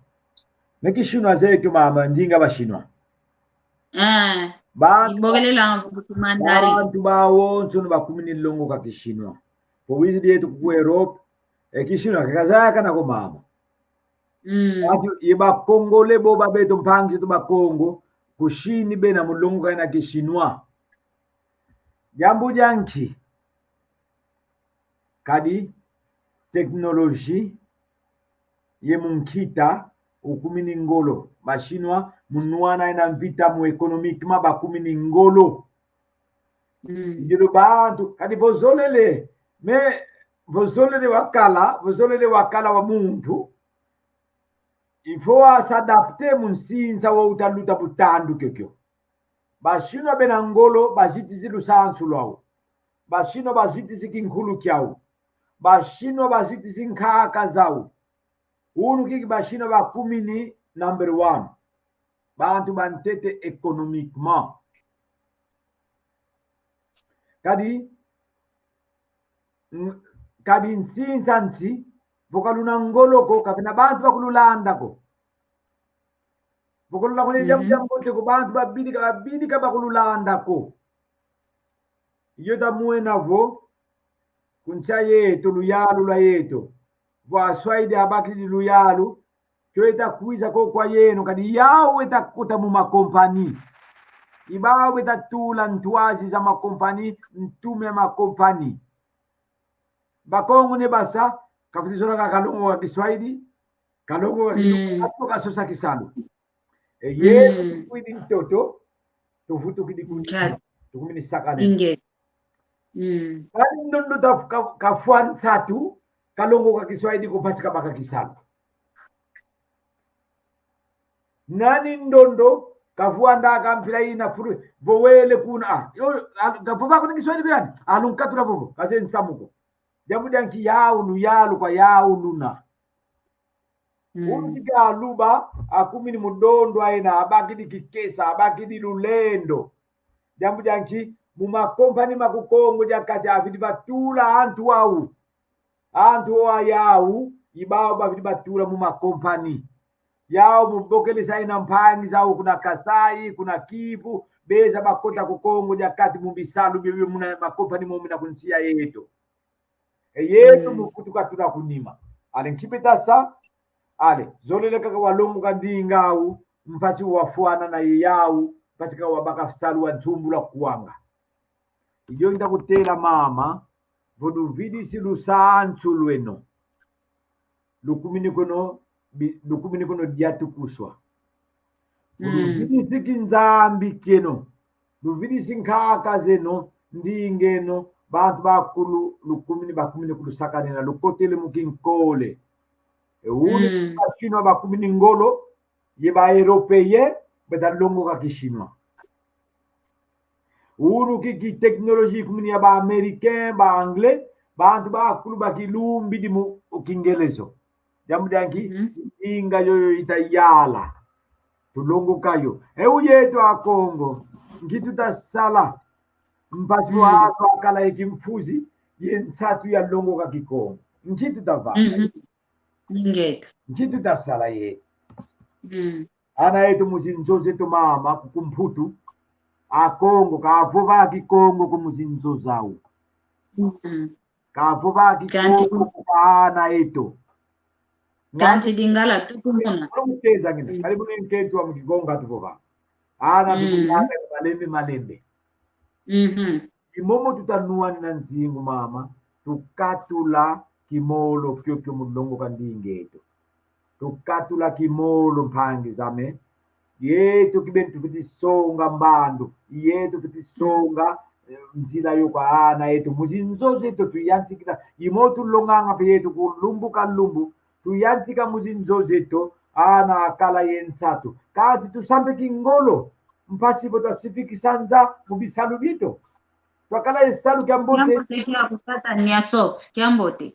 Mais ki chinois zeye kio mama, ndinga ba chinois. Ah, ba-, ibokelela mvutu mandarin. Bantu bawonso bakumini longoka ki chinois. Po wizidi yeto ku Europe, e ki chinois ke kazayakana ko mama. Mm. Kansi ye ba Congolais bo ba beto mpangi zeto ba Kongo, ku Chine bena mu longoka ina ki chinois. Diambu dia nki? Kadi technologie ye mu nkita ukumini ngolo. Ba Chinois, mu nwana yina mvita mu économiquement, bakumini ngolo. Mm. Ndio bantu, kadi vo zolele, mais vo zolele wakala, vo zolele wakala wa muntu, il faut a s'adapter mu nsinsa wo uta luta butandu kiokio. Ba Chinois bena ngolo, bazitisi lusansu lwau. Ba Chinois bazitisi kinkulu kiau. Ba Chinois bazitisi nkaka zau. Unu kiki ba Chinois bakumini number one. Bantu bantete économiquement. Kadi, mm, kadi nsinsa nsi, vo ka luna ngolo ko, ka vena bantu bakululanda ko. Vo ka luna kone diambu Mhm. diambote ko, bantu babidika, babidika bakululanda ko. Yo ta mwena vo, ku nsi a yeto, luyalu lwa yeto. Vo aswaidi abakidi luyalu, kio eta kwiza ko kwa yeno, kadi yau eta kota mu makompani. I bau beta tula ntwazi za makompani, ntume makompani. Bakongo ne basa, kafwiti zola kaka longoka Kiswahili, kalongoka ki-, Mm. atu kasosa kisalu. E ye, Mm. kwidi ntoto, tuvutukidi ku-, Nka-, tukumini sakane. Inge. Mm. Nani ndondo ta ka-, kafwa nsatu, kalongoka Kiswahili ko mpasi kabaka kisalu? Nani ndondo kavwandaka mpila yina fulu, vo wele kuna, ah, yo, al-, kavova kuna Kiswahili ko yani, alunkatula vovo, kazeye nsamu ko. Diambu dia nki? Yau luyalu kwa yau luna. Mm. Unu kiki aluba, akumini mu dondo ayina, abakidi kikesa, abakidi lulendo. Diambu dia nki? Mu makompani ma ku Kongo dia Kati, avidi batula antu au. Antu au yau, i bau bavidi batula mu makompani. Yau mu bokelesa yina mpangi zau kuna Kasai, kuna Kivu, beza bakota ku Kongo dia Kati mu bisalu biobio muna makompani momo mina ku nsi ya yeto. E yeto, mm, mu kutuka tuna ku nima. Ale nki beta sa, ale, zolele kaka walongoka ndinga au, mpasi wafwana na ye yau, mpasi kaka wabaka salu wa nsumbula kwanga. I diodio nta kutela mama, vo luvidisi lusansu lweno. Lukumini kono, bi-, lukumini kono diatukuswa. Mm. Luvidisi kinzambi kieno. Luvidisi nkaka zeno, ndinga eno, bantu bakulu, lukumini, bakumini kulusakanina, lukotele mu kinkole. E unu, mm, ba Chinois bakumini ngolo, ye ba Européens, beta longoka Kishinois. Unu ki, ki technologie kumini ya ba Américains, ba Anglais, bantu bakulu bakilumbidi mu Kingelezo. Diambu dia nki? Mhm. Ndinga yoyo ita yala. Tulongoka yo. E u yeto Akongo, nki tuta sala? Mpasi, mm, wa twakala ye kimfuzi, ye nsatu yalongoka Kikongo. Nki tuta vanga? Mhm. Ingeta. Nki tuta sala ye? Mm. Ana eto mu zinzo zeto mama, ku, ku Mputu, Akongo kavova Kikongo ko mu zinzo zau. Mm. Kavova Kikongo ko kwa ana eto. Kansi Lingala tukumona. Muteza ngina. Mm. Kadi muna nkento wa mu Kikongo tuvova. Ana, mm, tukumona malembe malembe. Mhm. I momo tuta nwanina nzingu mama, tukatula kimolo kiokio mu longoka ndinga eto. Tukatula kimolo, mpangi zame. Yeto kibeni tufwiti songa mbandu, yeto fwiti songa, eh, nzila yo kwa ana eto. Mu zinzo zeto tuyantikila, i momo tulonganga mpe yeto ku lumbu ka lumbu, tuyantika mu zinzo zeto, ana akala ye nsatu. Kansi tusa mpe kingolo, mpasi vo twasifikisa nza mu bisalu bieto. Twakala ye salu. Kiambote. Kiambote kiaku tata Niaso, kiambote.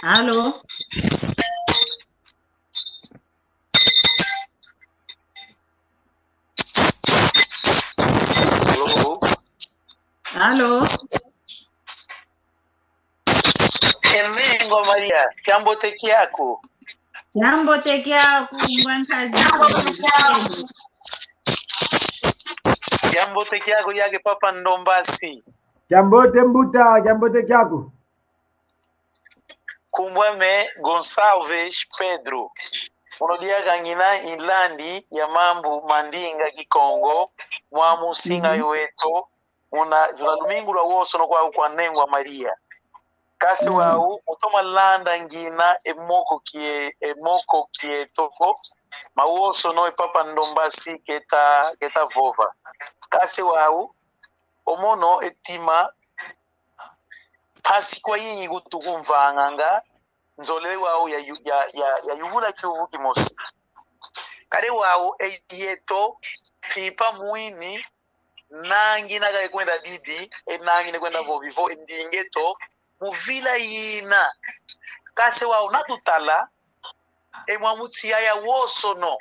Allô? Allô? Allô? Emengo Maria, kiambote kiaku. Kiambote kiaku, ngwa nkazi. Kiambote kiaku, yake Papa Ndombasi. Kiambote mbuta, kiambote kiaku. Nkumbu ame Gonçalves Pedro. Mono diaka ngina i landi ya mambu ma ndinga Kikongo, mwa mu nsinga Mhm. yo eto, muna zula lumingu lwa wosono kwa, kwa Nengwa Maria. Kansi Mm. wau, mu toma landa ngina e moko kie-, e moko kieto ko, mawosono e Papa Ndombasi keta, keta vova. Kansi wau, o mono e tima, mpasi kwa yingi kutu kumvanganga, nzolele wau ya yu-, ya, ya, ya yuvula kiuvu kimosi. Kadi wau e yeto, mpimpa mwini, nangina kaka e kwenda bibi, e nangina e kwenda vovi vo, e ndinga eto, mu vila yina. Kansi wau na tutala, e mwa mu nsi ya, ya wosono.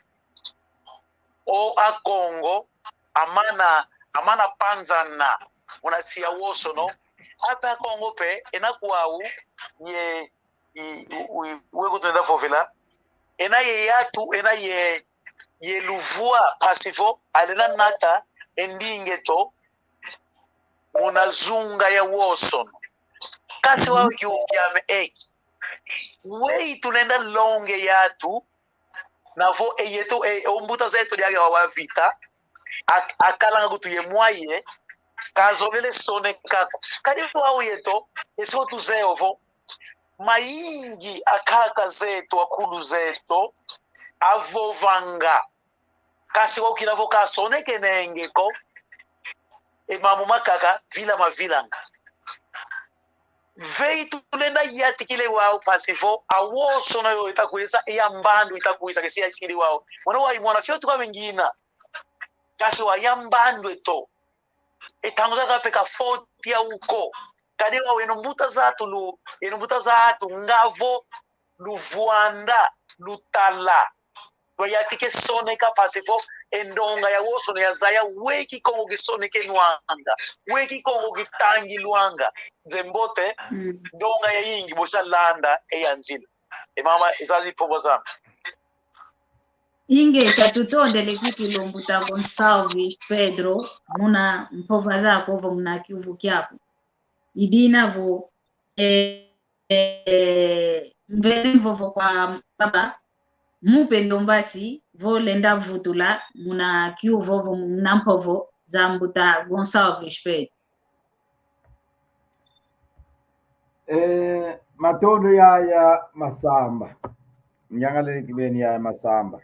O Akongo, amana, amana panzana, muna nsi ya wosono. Ata Akongo mpe, ena kwau, ye, i, u, u, we kutu nenda vovela. Ena ye yatu, ena ye, ye luvwa, mpasi vo, alenda nata, e ndinga eto, muna zunga ya wosono. Kansi wau Mhm. kiuvu kiame eki. Weyi tulenda longa e yatu, na vo e yeto, e, o mbuta zeto diaka wa, wa vita, ak-, akalanga kutu ye mwaye, kazolele soneka ko. Kadi wau yeto, e si tuzeye vo, mayingi ankaka zeto, akulu zeto, avovanga. Kansi wau kina vo kasonekenenge ko, e mambu mankaka vila mavilanga. Veyi tulenda yantikila e wau mpasi vo, a wosono yo ita kwiza, e ya mbandu ita kwiza, ke si yantikila e wau. Mwana wau, mwana fioti kwame ngina. Kansi wau ya mbandu eto. E ntangu zakaka mpe ka foti yau ko. Kadi wau eno mbuta zatu lu-, eno mbuta zatu nga vo luvwanda, lutala. Lwayantika e soneka mpasi vo, e ndonga ya wosono yazaya, we Kikongo kisonekenwanga, we Kikongo kitangilwanga. Nzeye mbote, Mm. ndonga yayingi bosi landa e ya nzila. E mama, e zazi mpova zame. Ingeta, tutondele kikilu mbuta Gonçalves Pedro, muna mpova zaku vo muna kiuvu kiaku. I dina vo, eh, eh, mvene mvovo kwa baba, mu mpe Ndombasi, vo lenda vutula muna kiuvu vo muna mpovo za mbuta Gonçalves Pedro. Eh, matondo yaya Masamba. Nyangalele kibeni yaya Masamba.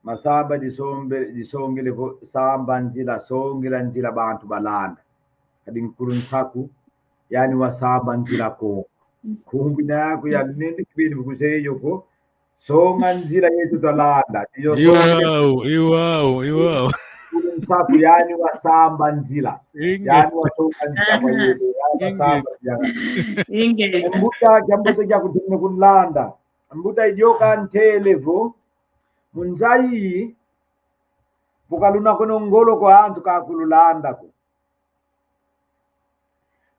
Masamba disombe-, disongele vo samba nzila, songela nzila bantu balanda. Kadi nkulu nsaku, yani wasamba nzila ko. Nkumbu ina yaku ya lunene kibeni vo kuzeye yo ko, songa nzila yetu twalanda. Iyo, songa. Iwau, iwau, iwau. Nkulu nsaku, yani wasamba nzila. Inge. Yani wasonga nzila kwa yetu, yani Inge. wasamba nzila. Inge. Mbuta, diambu se dia kutumina kunlanda. Mbuta, i dioka ntele vo, mu nza yi, bu kaluna kono ngolo ko, antu kakululanda ko.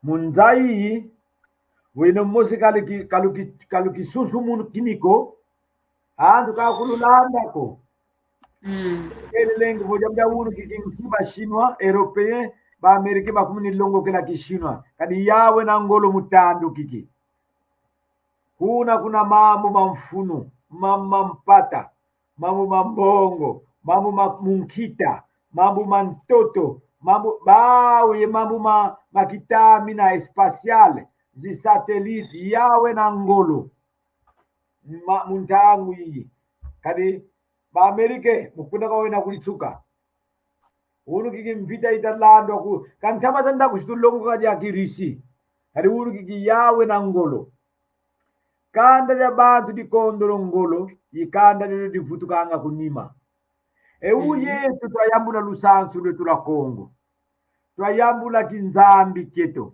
Mu nza yi, weno mosi kaluki-, kaluki-, kalukisusumunu kini ko, antu kakululanda ko. Mm. Elelenge vo diambu dia unu kiki nki ba Chinois, Européens, ba Américains bakumini longokela ki Chinois. Kadi yawu wena ngolo mu tandu kiki. Kuna kuna mambu ma mfunu, mambu ma mpata, mambu ma mbongo, mambu ma munkita, mambu ma ntoto, mambu, bawu ye mambu ma, ma kitamina spatial, zi satellite, yawu wena ngolo. Ma, mu ntangu yi. Kadi, ba Américains, mu kuna kwa wena ku nsuka. Unu kiki mvita ita landwa ku, ka ntama za nda kusitu longoka dia ki Russie. Kadi unu kiki yawu wena ngolo. Kanda dia bantu dikondolo ngolo, i kanda diodio divutukanga ku nima. E u Mhm. yetu twayambula lusansu lwetu lwa Kongo. Twayambula kinzambi kieto.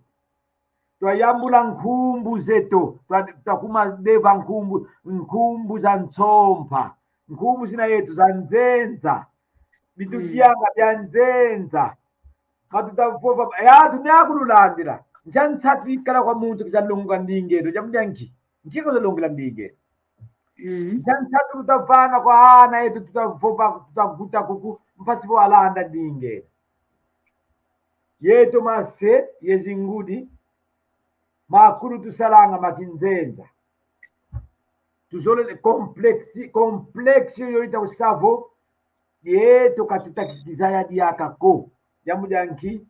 Twayambula nkumbu zeto. Twa-, twakuma deva nkumbu, nkumbu za nsompa. Nkumbu zina yetu za nzenza. Bitu Mm. dianga bia nzenza. Matuta vova, e antu ni akululandila. Nkia nsatu ikala kwa muntu kiza longoka ndinga eto? Diambu dia nki? Nki kiza longela ndinga eto? Mm. Nkia nsatu tutavana kwa ana eto, tutavova, tutavuta kuku, mpasi vo alanda ndinga eto? Yeto mase ye zingudi, makulu tusalanga ma kinzenza. Tuzolele complexe, complexe yoyo ita kusa vo yeto ka tuta kizaya diaka ko. Diambu dia nki?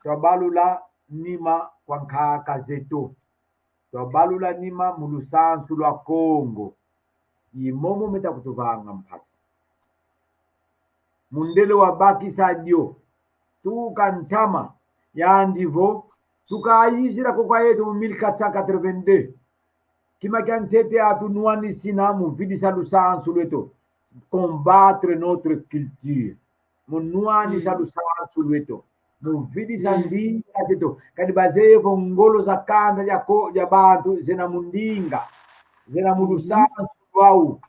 Twabalula nima kwa nkaka zeto. Twabalula nima mu lusansu lwa Kongo. I momo meta kutuvanga mpasi. Mundele wabakisa dio, tuka ntama, yandi vo, tukayizila ko kwa yeto mu mille quatre cent quatre-vingt-deux. Kima kia ntete atunwanisina mu vidisa lusansu lweto. Combattre notre culture. Mu nwanisa lusansu lweto. Mu vidisa ndinga zeto. Kadi bazeye vo ngolo za kanda dia ko, dia bantu, zena mu ndinga, zena mu lusansu lwau,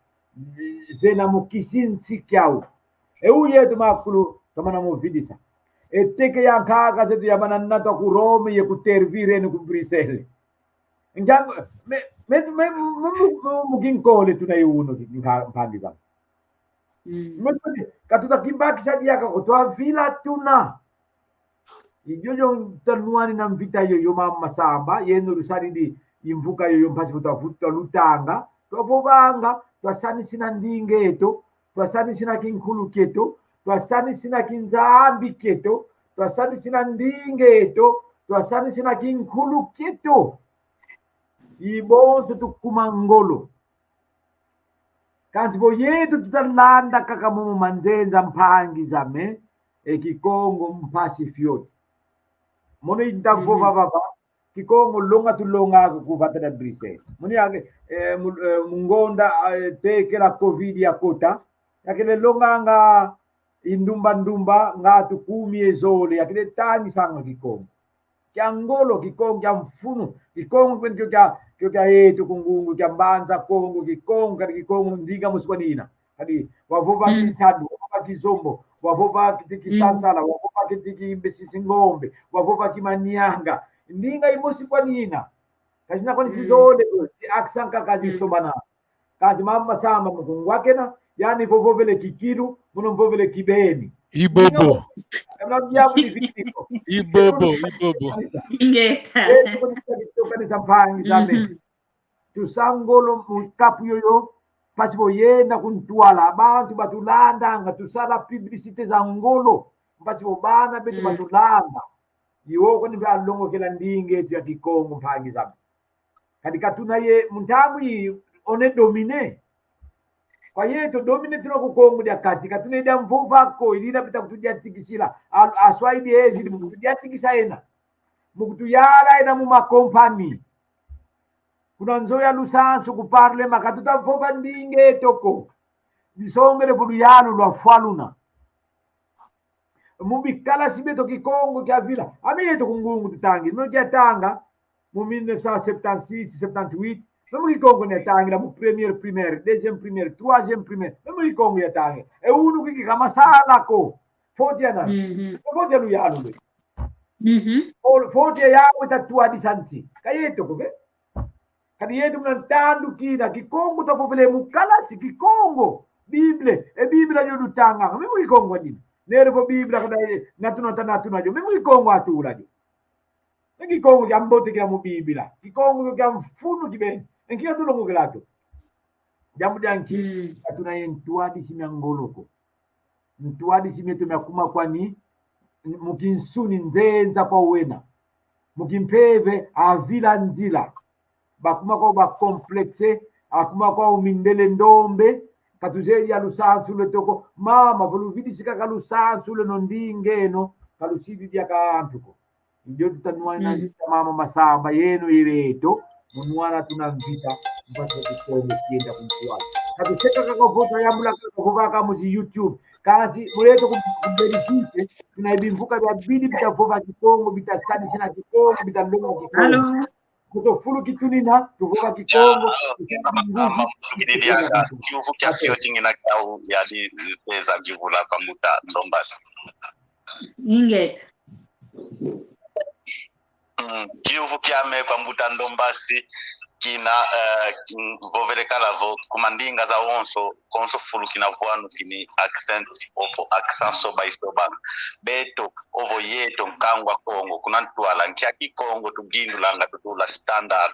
zena mu kisinsi kiau. E u yeto makulu twamana mu vidisa. E teke ya nkaka zeto yamana natwa ku Rome ye ku Tervuren ku Bruxelles. Njangu, me, me, me, mu, mu, mu, mu kinkole tuna ye unu, nka-, mpangi zame. Mm. Me, me, ka tuta kibakisa diaka ko, twavila tuna. I diodio ntanwani na mvita yoyo, mama Masamba, yeno lusadidi i mvuka yoyo mpasi vo twavutu twalutanga, twavovanga, twasanisina ndinga eto, twasanisina kinkulu kieto, twasanisina kinzambi kieto, twasanisina ndinga eto, twasanisina kinkulu kieto. I bonso tukuma ngolo. Kansi vo yeto tuta landa kaka momo manzenza, mpangi zame, e Kikongo mpasi fioti. Mono i nda vova vava, Kikongo longa tulonga ku vata dia Bruxelles. Mono yake, eh, mu-, eh, mu ngonda, eh, tekela covid yakota, yakele longanga i ndumba ndumba, ngatu kumi ye zole, yakele tangisanga Kikongo. Kia ngolo, Kikongo kia mfunu, Kikongo kweno kio kia, kio kia yeto ku Ngungu, kia Mbanza Kongo, Kikongo, kadi Kikongo ndinga mosi kwani ina. Kadi wavova Kintadu, wavova Kizombo, wavova Kiti Kisansala, wavova Kiti Kimbesi Ngombe, wavova Kimanianga. Ndinga imosi kwani ina. Kazina kwani zizole, zi accent kaka zisobana. Kansi mama Masamba mu kungwakena, yandi vo vovele Kikilu, mono mvovele Kibeni. Ibobo. Ema diabu di vitiko. Ibobo, ibobo. Ingeta. Yeto kuni kadi toka ni za mpangi zame. Mhm. Tusa ngolo mu kapu yoyo, mpasi vo yenda ku ntwala, bantu batulandanga, tusala publicité za ngolo, mpasi vo bana beto batulanda. I wo kwani balongokela ndinga eto ya Kikongo, mpangi zame. Kadi ka tuna ye, mu ntangu yi, on est dominé. Kwa yeto dominé tuna ku Kongo dia Kati, ka tuna ye dia mvova ko, i dina bita kutudiatikisila. A, aswai di ezi, di mu kutudiatikisa yena. Mu kutuyala yena mu makompani. Kuna nzo ya lusansu ku parlement, ka tuta vova ndinga eto ko. Disongele vo luyalu lwafwa luna. Mu bikalasi bieto Kikongo kiavila. Ami yeto ku Ngungu tutangi. Mu kiatanga, mu mille neuf cent septante-six, septante-huit. Meme Kikongo niatangila mu première primaire, deuxième primaire, troisième primaire. Meme Kikongo yatangila. E unu kiki ka masala ko. Faute ya nani? Mhm. Faute ya luyalu lwe. Mhm. O, faute ya yawu ita twadisa nsi. Ka yeto ko ke? Kadi yeto muna ntandu kina, Kikongo twavovele mu kalasi, Kikongo. Bible, e Bible yo lutanga, meme Kikongo dina. Nere vo Bible kada ye, natuna ta natuna dio, meme Kikongo atula dio. E Kikongo kia mbote kina mu Bible. Kikongo kia mfunu kibeni. E nki katulongokela kio? Diambu dia nki? Mm. Ka tuna ye ntwadisi mia ngolo ko. Ntwadisi mieto miakuma kwani mu kinsuni nzenza kwa wena. Mu kimpeve avila nzila. Bakuma kwau ba complexé, akuma kwau mindele ndombe, ka tuzeye dia lusansu lweto ko. Mama, vo luvidisi kaka lusansu lweno, ndinga eno, ka lusidi diaka antu ko. I dio tuta nwana, mm, mvita, mama Masamba, yeno ye beto, mu nwana tuna mvita, mpasi vo Kikongo kienda ku ntwala. Ka tuseka kaka vo twayambula kaka vo kaka mu zi YouTube. Kansi mu yeto ku, ku Belgique, tuna ye bimvuka biabidi bita vova Kikongo, bita sadisina Kikongo, bita longa Kikongo. Allô? Kuto fulu kitunina, tuvova Kikongo, ya, alo, tuseka mama, kidi diaka, kiuvu kia fioti ngina kiau yadi teza kivula kwa mbuta Ndombasi. Ingeta. Mm, kiuvu kiame kwa mbuta Ndombasi, kina, eh, mm, vovele kala vo, ku mandinga zawonso, konso fulu kina vwanu kini accent, ovo accent soba isoba. Beto, ovo yeto, nkangu a Kongo, kuna ntwala, nkia Kikongo tugindulanga tutula standard.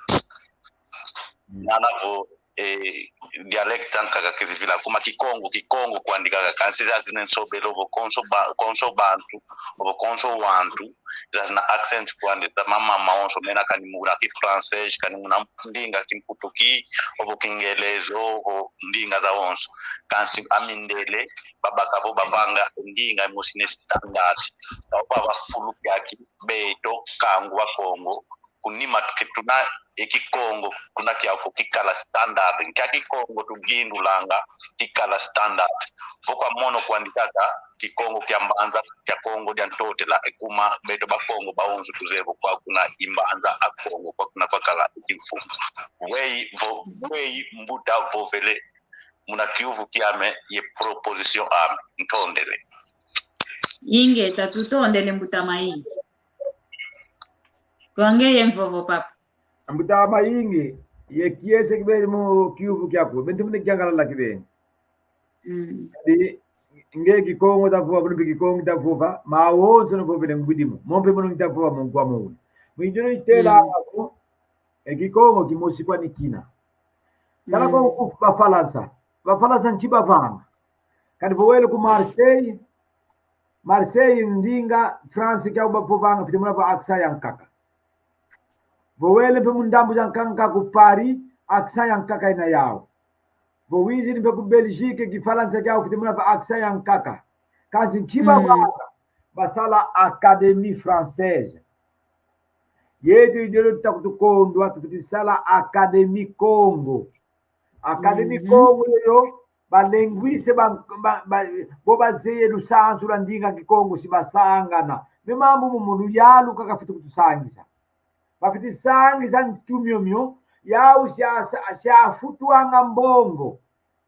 Mm. Nana vo, eh, dialecte ankaka kizivila kuma Kikongo, Kikongo kwandi kaka, kansi zazina nsobelo, ovo konso ba-, konso bantu, ovo konso wantu, zazina accent kwandi za mama mawonso, mena kani muna ki français, kani muna ndinga Kimputu ki, ovo Kingeleza, ovo ndinga zawonso. Kansi amindele, babaka vo bavanga ndinga mosi ne standard. Ovo bavanga fulu kiaki, beto, nkangu wa Kongo, kunima tuke tuna e Kikongo, tuna kiau kikala standard. Nkia Kikongo tuvindulanga, kikala standard. Vo kwa mono kwandi kaka, Kikongo kia mbanza, kia Kongo dia Ntotela, e kuma beto Bakongo bawonso tuzeye vo kwa kuna i mbanza a Kongo, kwa kuna kwakala i kimfumu. Weyi vo-, weyi mbuta vovele muna kiuvu kiame ye proposition ame, ntondele. Ingeta, tutondele mbuta Mayingi. Kwa ngeye mvovo, papa. Mbuta Mayingi, ye kiese kibeni mu kiuvu kiaku, bento mune kiangalala kibeni. Mm. Di, nge Kikongo tavova, kuno mpe Kikongo tavova, mawonso no vovele ngwidi mo. Mo mpe mono ngita vova mo nkwa mo. Mu idiono itela Mm. ako, e Kikongo kimosi kwani kina. Tala ko Mm. ku Bafalansa. Bafalansa nki bavanga. Kadi vo wele ku Marseille, Marseille ndinga France kiau bavovanga, fwete mona vo accent yankaka. Vo wele mpe mu ndambu zankaka ku Paris, accent yankaka ina yau. Vo wizidi mpe ku Belgique, Kifalansa kiau fwete mona vo accent yankaka. Kansi nki Mm. bavanga, basala Académie Française. Yeto idiono tuta kutukondwa, tufwete sala Académie Kongo. Académie Mhm. Kongo yoyo, ba linguiste ba, ba, ba, vo bazeye lusansu lwa ndinga Kikongo si basangana. Me mambu momo luyalu kaka fwete kutusangisa. Bafwete sangisa ntu miomio, yau sia, sia, sia futwanga mbongo.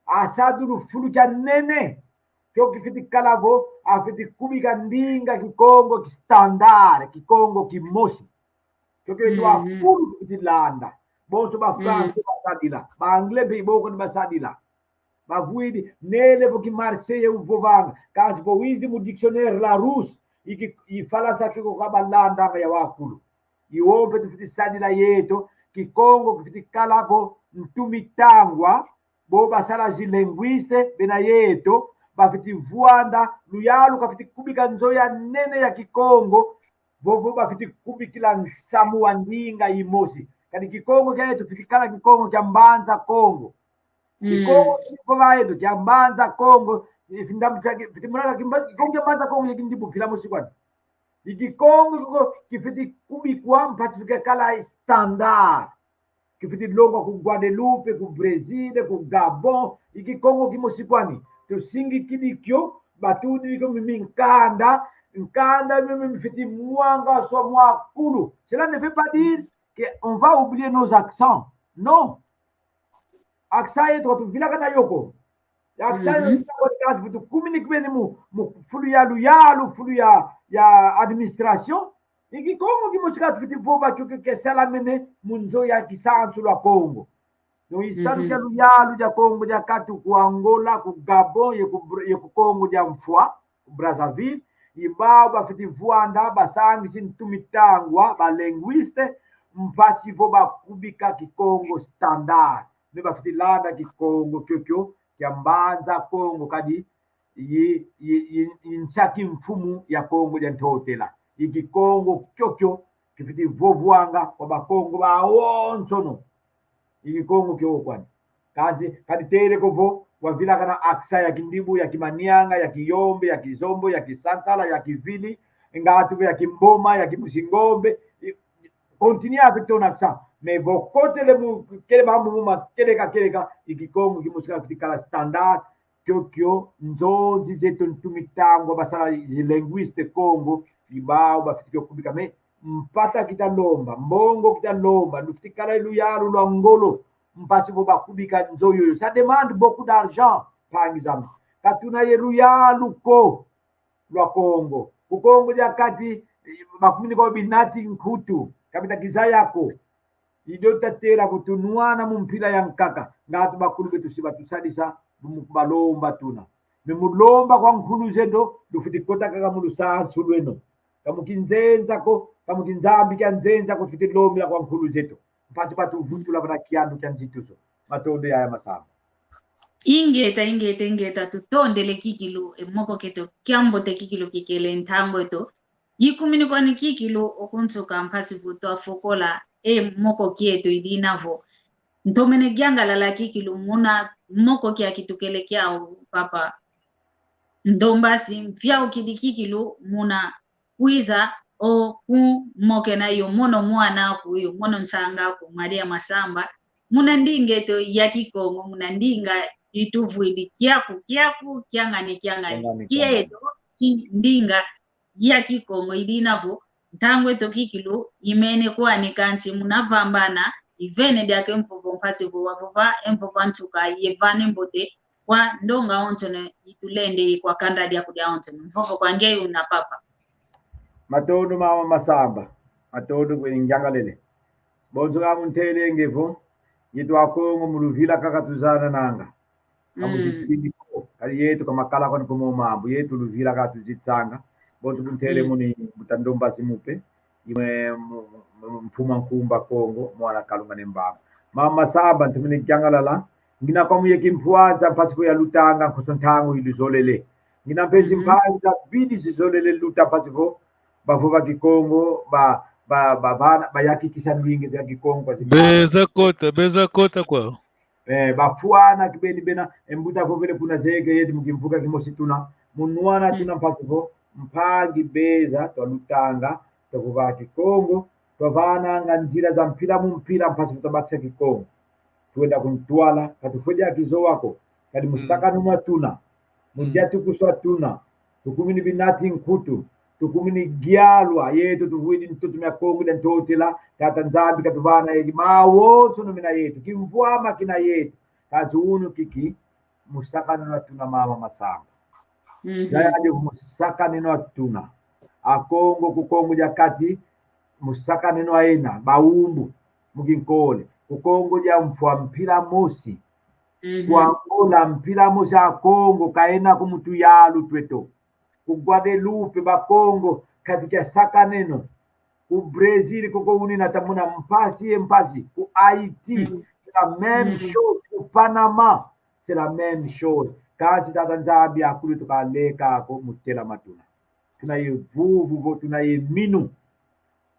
Asadulu fulu kia nene. Kio kifwete kala vo, afwete kubika ndinga Kikongo ki standard, Kikongo kimosi. Kio kio Mhm. akulu kifwete landa. Bonso ba Français Mhm. basadila, ba Anglais mpe i bo kwandi basadila. Bavwidi, nele vo ki Marseille uvovanga. Kansi vo wizidi mu dictionnaire Larousse, i ki-, i Falansa kiko ka balandanga yau akulu. I wo mpe tufwete sadila yeto, Kikongo kifwete kala vo ntu mitangwa, bo basala zi linguiste, bena yeto, bafwete vwanda, luyalu kafwete kubika nzo ya nene ya Kikongo, vovo bafwete kubikila nsamu wa ndinga imosi. Kadi Kikongo kia yeto fwete kala Kikongo kia Mbanza Kongo. Kikongo Mm. kivova yeto kia Mbanza Kongo, i findambu fia ki-, fwete monaka kimba-, Kikongo kia Mbanza Kongo ye kindibu kila mosi kwani. I Kikongo kiko kifwete kubikwa mpasi fwete kala standard. Kifwete longwa ku Guadeloupe, ku Brésil, ku Gabon, i Kikongo kimosi kwani. Tusingikidi kio, batudidi kio mi minkanda, nkanda mi, mi, mifwete mwangaswa mu akulu. Cela ne veut pas dire que on va oublier nos accents. Non. Accent yeto tuvilakana yo ko. Accent yeto Mhm. tuvilakana, tukumini kibeni mu, mu fulu ya luyalu, fulu ya, ya administration. I Kikongo kimosi kaka tufwete vova kio ke, ke salamene mu nzo ya kisansu lwa Kongo. Donc, i salu Mhm. kia luyalu dia Kongo dia kati ku Angola, ku Gabon, ye ku Br-, ye ku Kongo dia Mfwa, ku Brazzaville, i bau bafwete vwanda, basangisi ntu mitangwa, ba linguiste, mpasi vo bakubika Kikongo standard. Mais bafwete landa Kikongo kiokio kia Mbanza Kongo, kadi i, i, i, i nsi a kimfumu ya Kongo dia Ntotela. I Kikongo kiokio kifwete vovwanga kwa Bakongo bawonsono. I Kikongo kio kwani. Kansi, ka ditele ko vo wavilakana accent ya Kindibu, ya Kimanianga, ya Kiyombe, ya Kizombo, ya Kisankala, ya Kivili, ngatu ya Kimboma, ya Kimusingombe. I, continue avec ton accent. Mais vo kotele mu kele mambu mu ma kieleka kieleka, i Kikongo kimosi kaka fwete kala standard, kiokio nzonzi zeto ntu mitangwa basala i linguiste Kongo, i bau bafwete kio kubika. Mais mpata kita lomba, mbongo kita lomba, lufwete kala luyalu lwa ngolo, mpasi vo bakubika nzo yoyo. Ça demande beaucoup d'argent, mpangi zame. Ka tuna ye luyalu ko lwa Kongo. Ku Kongo dia Kati, eh, bakumini ko binati nkutu, ka bita kizaya ko. I dio tatela kutunwana mu mpila ya nkaka, ngatu bakulu beto si batusadisa, mu balomba tuna. Mais mu lomba kwa nkulu zeto, lufwete kota kaka mu lusansu lweno. Ka mu kinzenza ko, ka mu kinzambi kia nzenza ko, tufwete lombila kwa nkulu zeto. Mpasi batuvutula vana kiandu kia nzitusu. Matondo yaya Masamba. Ingeta, ingeta, ingeta, tutondele kikilu, e moko kieto kiambote kikilu kikele ntangu eto. Yikumini kwani kikilu oku nsuka mpasi vo twafokola e moko kieto idina vo ntomene yangalala kikilu muna moko kia kitukele kiau, papa. Ndombasi mfiaukidi kikilu muna kwiza oku mokena yo mono mwana aku, yo mono nsanga aku, Maria Masamba. Muna ndinga eto ya Kikongo, muna ndinga ituvwidi kiaku, kiaku, kiangani, kiangani. Kiangani, kiangani. Kieto, ki-, ndinga ya Kikongo, idina vo ntangu eto kikilu imene kwani, kansi muna vambana ivene diaka e mvovo, mpasi vo wavova e mvovo a nsuka yavana e mbote kwa ndonga onsono itulende i kwa kanda diaku dia onsono. Mvovo kwa ngeye una, papa. Matondo mama Masamba. Matondo kwe ngiangalele. Bonso nga mu ntele nge vo, yeto Akongo mu luvila kaka tuzanananga. Ka mu zitini ko, kadi yeto ka makala kwani ko mo mambu, yeto luvila ka tuzitsanga. Bonso bu ntele muni mbuta Ndombasi Mupe, imwe mu-, mu-, mfumu a Nkumbu a Kongo, mwana Kalunga Ne Mbangu. Mama Masamba, ntomene yangalala, ngina kwa mu ye kimpwanza mpasi vo yalutanga nkoso ntangu iluzolele. Ngina mpe zimpangi zabidi zizolele luta mpasi vo bavova Kikongo, ba, ba, ba, ba, bayakikisa ndinga ya Kikongo kwa zimpangi. Beza kota, beza kota kwa. Eh, bafwana kibeni bena, e mbuta vovele kuna zeke yeti mu kimvuka kimosi tuna, mu nwana tuna mpasi vo, mpangi beza twalutanga, twavova Kikongo, twavananga nzila za mpila mu mpila mpasi vo twabakisa Kikongo. Twenda ku ntwala, ka tufweti ya kizowa ko, kadi mu sakanina tuna, mu diatukusa tuna, tukumini binati nkutu, tukumini gialwa, yeto tuvwidi ntoto mia Kongo dia Ntotela, Tata Nzambi katuvana yedi, mawonsono mena yeto, kimvwama kina yeto, kansi unu kiki, mu sakanina tuna mama Masamba. Zaya ndio mu sakanina tuna. Akongo ku Kongo dia Kati, mu sakanina ena, bawumbu, mu kinkole. Ku Kongo dia Mfwa mpila mosi. Ku Angola mpila mosi Akongo, ka ena ko mu tuyalu tweto. Ku Guadeloupe, Bakongo, kati kia sakaneno. Ku Brésil, koko unina ta mona mpasi ye mpasi. Ku Haïti, c'est la même chose. Ku Panama, c'est la même chose. Kansi Tata Nzambi akulu tukaleka ko mu telama tuna. Tuna ye vuvu vo, tuna ye minu.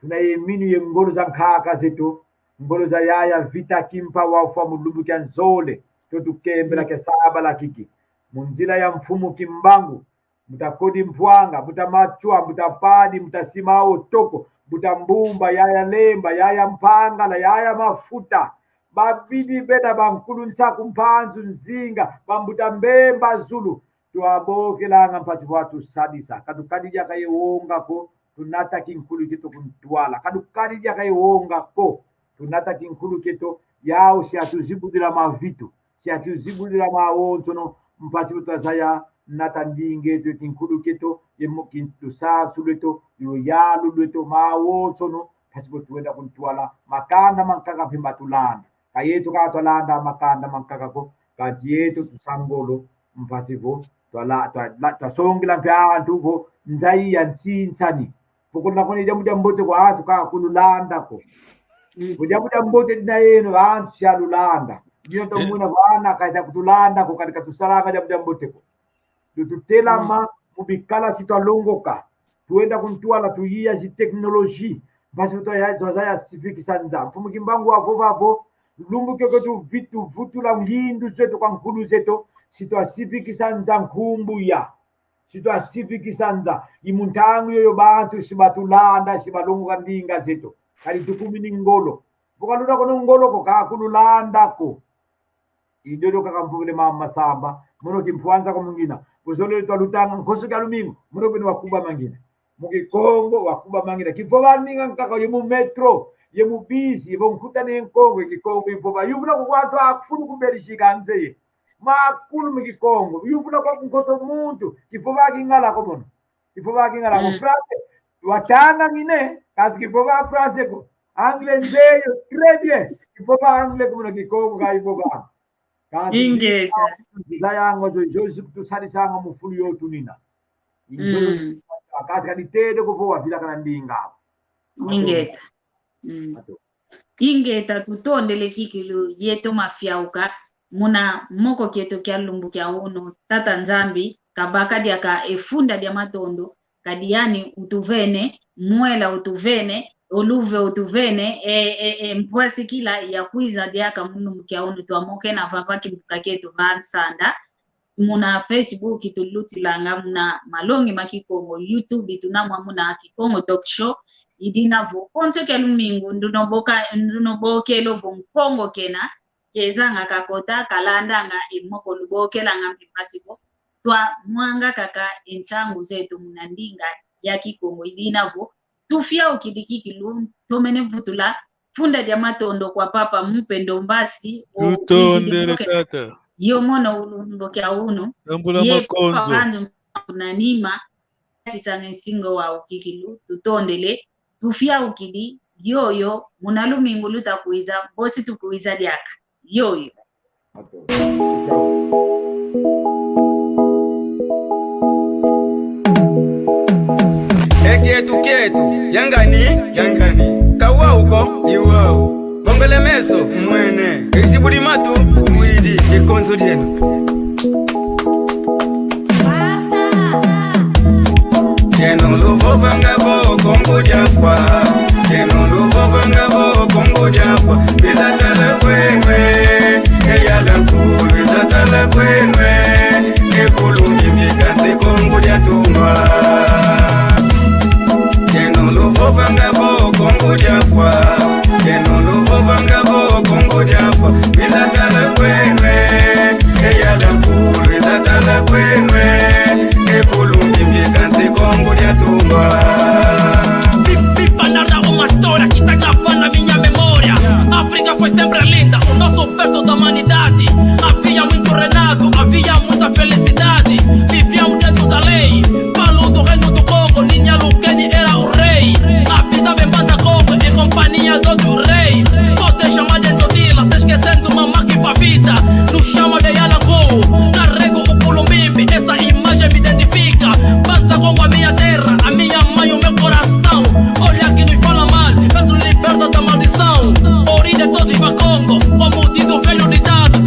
Tuna ye minu ye ngolo za nkaka zeto. Ngolo za yaya Vita Kimpa wafwa mu lumbu kia nzole. To tukembela kia sabala kiki. Mu nzila ya mfumu Kimbangu. Mbuta Kodi Mvwanga, Mbuta Matsoua, Mbuta Mpadi, Mbuta Simao Toko, Mbuta Mbumba, yaya Lemba, yaya Mpangala, yaya Mafuta. Babidi bena bankulu Nsaku, Mpanzu, Nzinga, bambuta Mbemba Zulu. Twabokelanga mpasi vo watusadisa. Ka tukadi diaka ye wonga ko, tunata kinkulu kieto ku ntwala. Ka tukadi diaka ye wonga ko, tunata kinkulu kieto, yau si atuzibudila mavitu, si atuzibudila mawonsono, mpasi vo twazaya nata ndinga eto, kinkulu kieto, ye mu-, kin-, lusansu lweto, luyalu lweto, mawonsono, mpasi vo twenda ku ntwala, makanda mankaka mpe matulanda. Ka yeto kaka twalanda makanda mankaka ko, kansi yeto tusa ngolo, mpasi vo twala-, twala-, twasongila mpe antu vo nza yi ya nsinsani. Poko na kone diambu dia mbote ko, antu ka kululanda ko. Vo diambu dia mbote dina yeno, antu si alulanda. Dina to muna vana ka ita kutulanda ko, kadi ka tusalanga diambu dia mbote ko. Tutelama mu bikala si twalongoka. Twenda ku ntwala, tuyiya zi technologie. Mpasi twaya-, twazaya sivikisa nza. Mfumu Kimbangu wavova vo, lumbu kiokio tuvitu-, vutula ngindu zeto kwa nkulu zeto, si twasivikisa nza nkumbuya. Si twasivikisa nza. I mu ntangu yoyo bantu si batulanda, si balongoka ndinga zeto. Kadi tukumini ngolo. Vo ka luna kono ngolo ko, ka kululanda ko. I diodio kaka mvovele mama Masamba, mono kimpwanza ko mu ngina. Buzolele twalutanga nkoso kia lumingu, mono beno wakubama ngina. Mu Kikongo wakubama ngina. Kivova ndinga nkaka ye mu métro, ye mu bus, ye vo nkutana ye Nkongo, ye Kikongo ivova. Yuvula ko kwa antu akulu ku Belgique, anzeye. Makulu mu Kikongo. Yuvula kwa nkoso muntu, kivova Kingala ko mono. Kivova Kingala ko. Français, watanga ngina, kansi kivova français ko. Anglais nzeyo, très bien. Kivova anglais ko muna Kikongo ka ivova. Kansi ingeta. Za yango zo, zo zi kutusadisanga mu fulu yo tunina. Inzo zo, kansi ka ditete ko vo wavila kana ndinga. Ingeta. Matondo. Ingeta, tutondele kikilu, yeto mafiauka muna moko kieto kia lumbu kia unu. Tata Nzambi kabaka diaka e funda dia matondo, kadi yani utuvene, mwela utuvene, oluve utuvene, e, e, e mpwasikila ya kwiza diaka mu lumbu kia unu. Twamokena vava kimvuka kieto va nsanda. Muna Facebook tulutilanga muna malongi ma Kikongo, YouTube tuna mwa muna Kikongo Talk Show. I dina vo konso kia lumingu nduno boka, nduno bokelo vo Nkongo kena, kezanga kakota, kalandanga e moko lubokelanga mpe mpasi ko. Twamwanga kaka e nsangu zeto muna ndinga ya Kikongo. I dina vo tufiaukidi kikilu, tomene vutula funda dia matondo kwa Papa Mupendo Mbasi, o kwizidi. Tutondele, boke, tata. Yo mono u lumbu kia unu. Tambula ye makonzo. Papa Anzo na nima, tisanga nsinga wa ukikilu, tutondele, tufiaukidi, yoyo, muna lumingu luta kwiza, bosi tukwiza diaka. Yoyo. E kieto kieto, yangani, yangani. Kawau ko, i wau. Bongele meso, mwene. Esi budi matu, widi, e konzo dieno. Yeno luvovanga vo Kongo dia Mfa. Yeno luvovanga vo Kongo dia Mfa. Biza tala kwenu e, e yala nkulu, biza tala kwenu e. E kulumbi mbika nsi Kongo dia Tumba. Yeno luvovanga vo Kongo dia Mfa. Yeno luvovanga vo Kongo dia Mfa. Biza tala kwenu e, e yala nkulu, biza tala kwenu e. E kulumbi mbika nsi Kongo dia Tumba. Pi-, pi-, pa narrar uma história que tá gravada na minha memória. A África foi sempre linda, o nosso berço da humanidade. Havia muito reinado, havia muita felicidade. Vivíamos dentro da lei. Paulo do Reino do Congo, Ninha Lukeni era o rei. Habitava em Banda Congo, em companhia do outro rei. Pode chamar de Totila, se esquecendo Mamaki Pavita. Nos chama de Yalangu, carrego o Kulumbimbi, essa imagem me identifica. Banda Congo, a minha terra, a minha mãe, o meu coração. Olha que nos fala mal, mas nos liberta da maldição. Origem de todos Bakongo, como diz o velho ditado.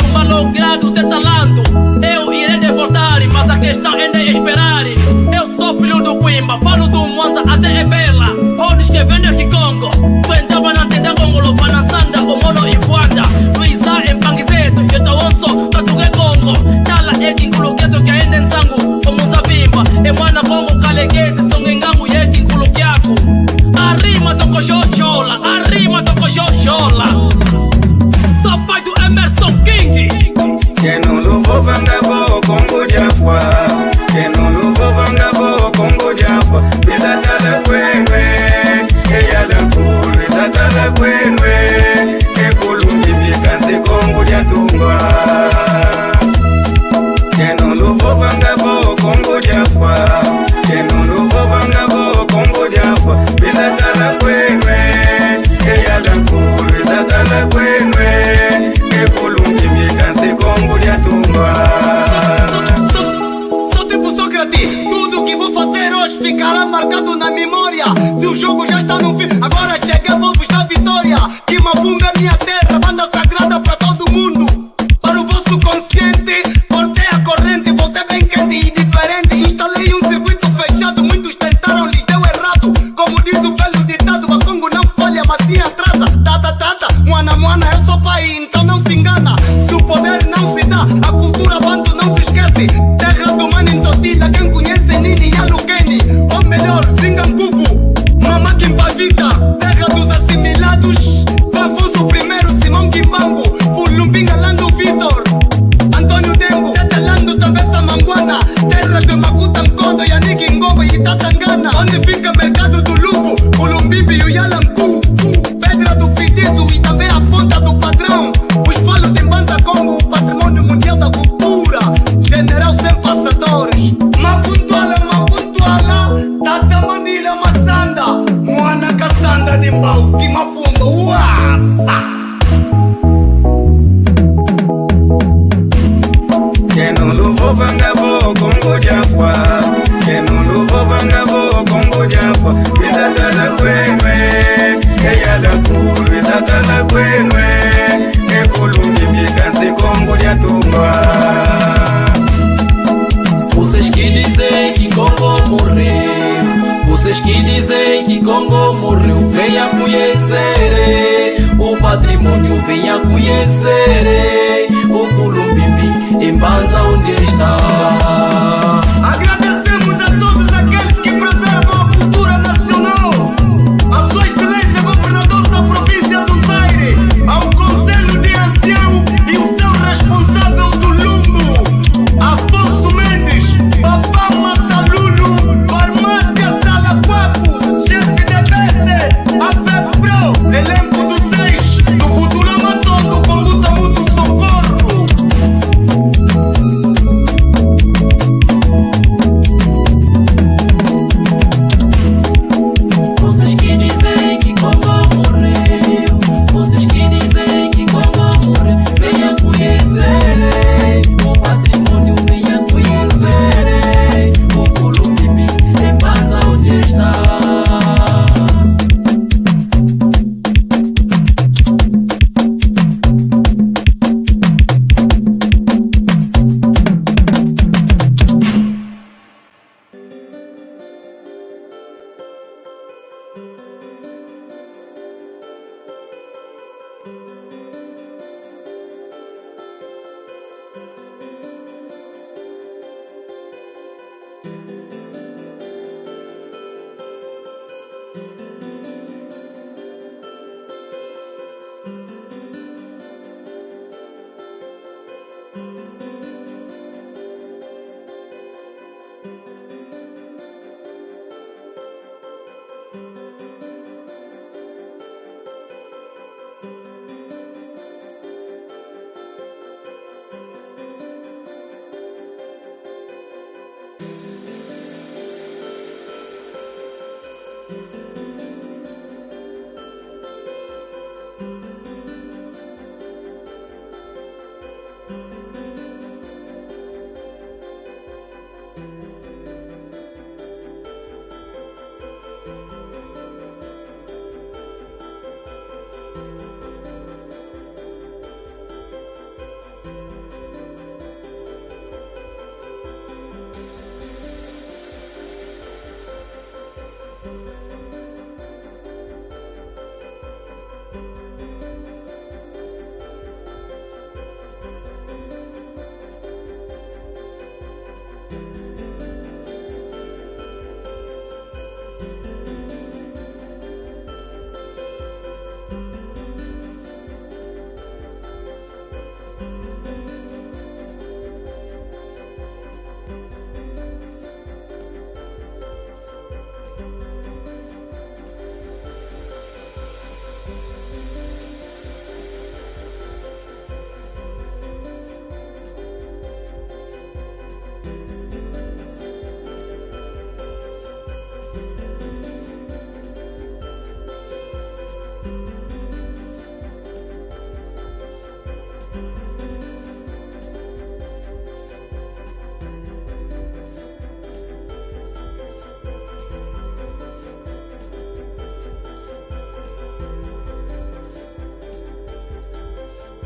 Património, venha conhecer o Kulumbimbi em Mbanza onde está.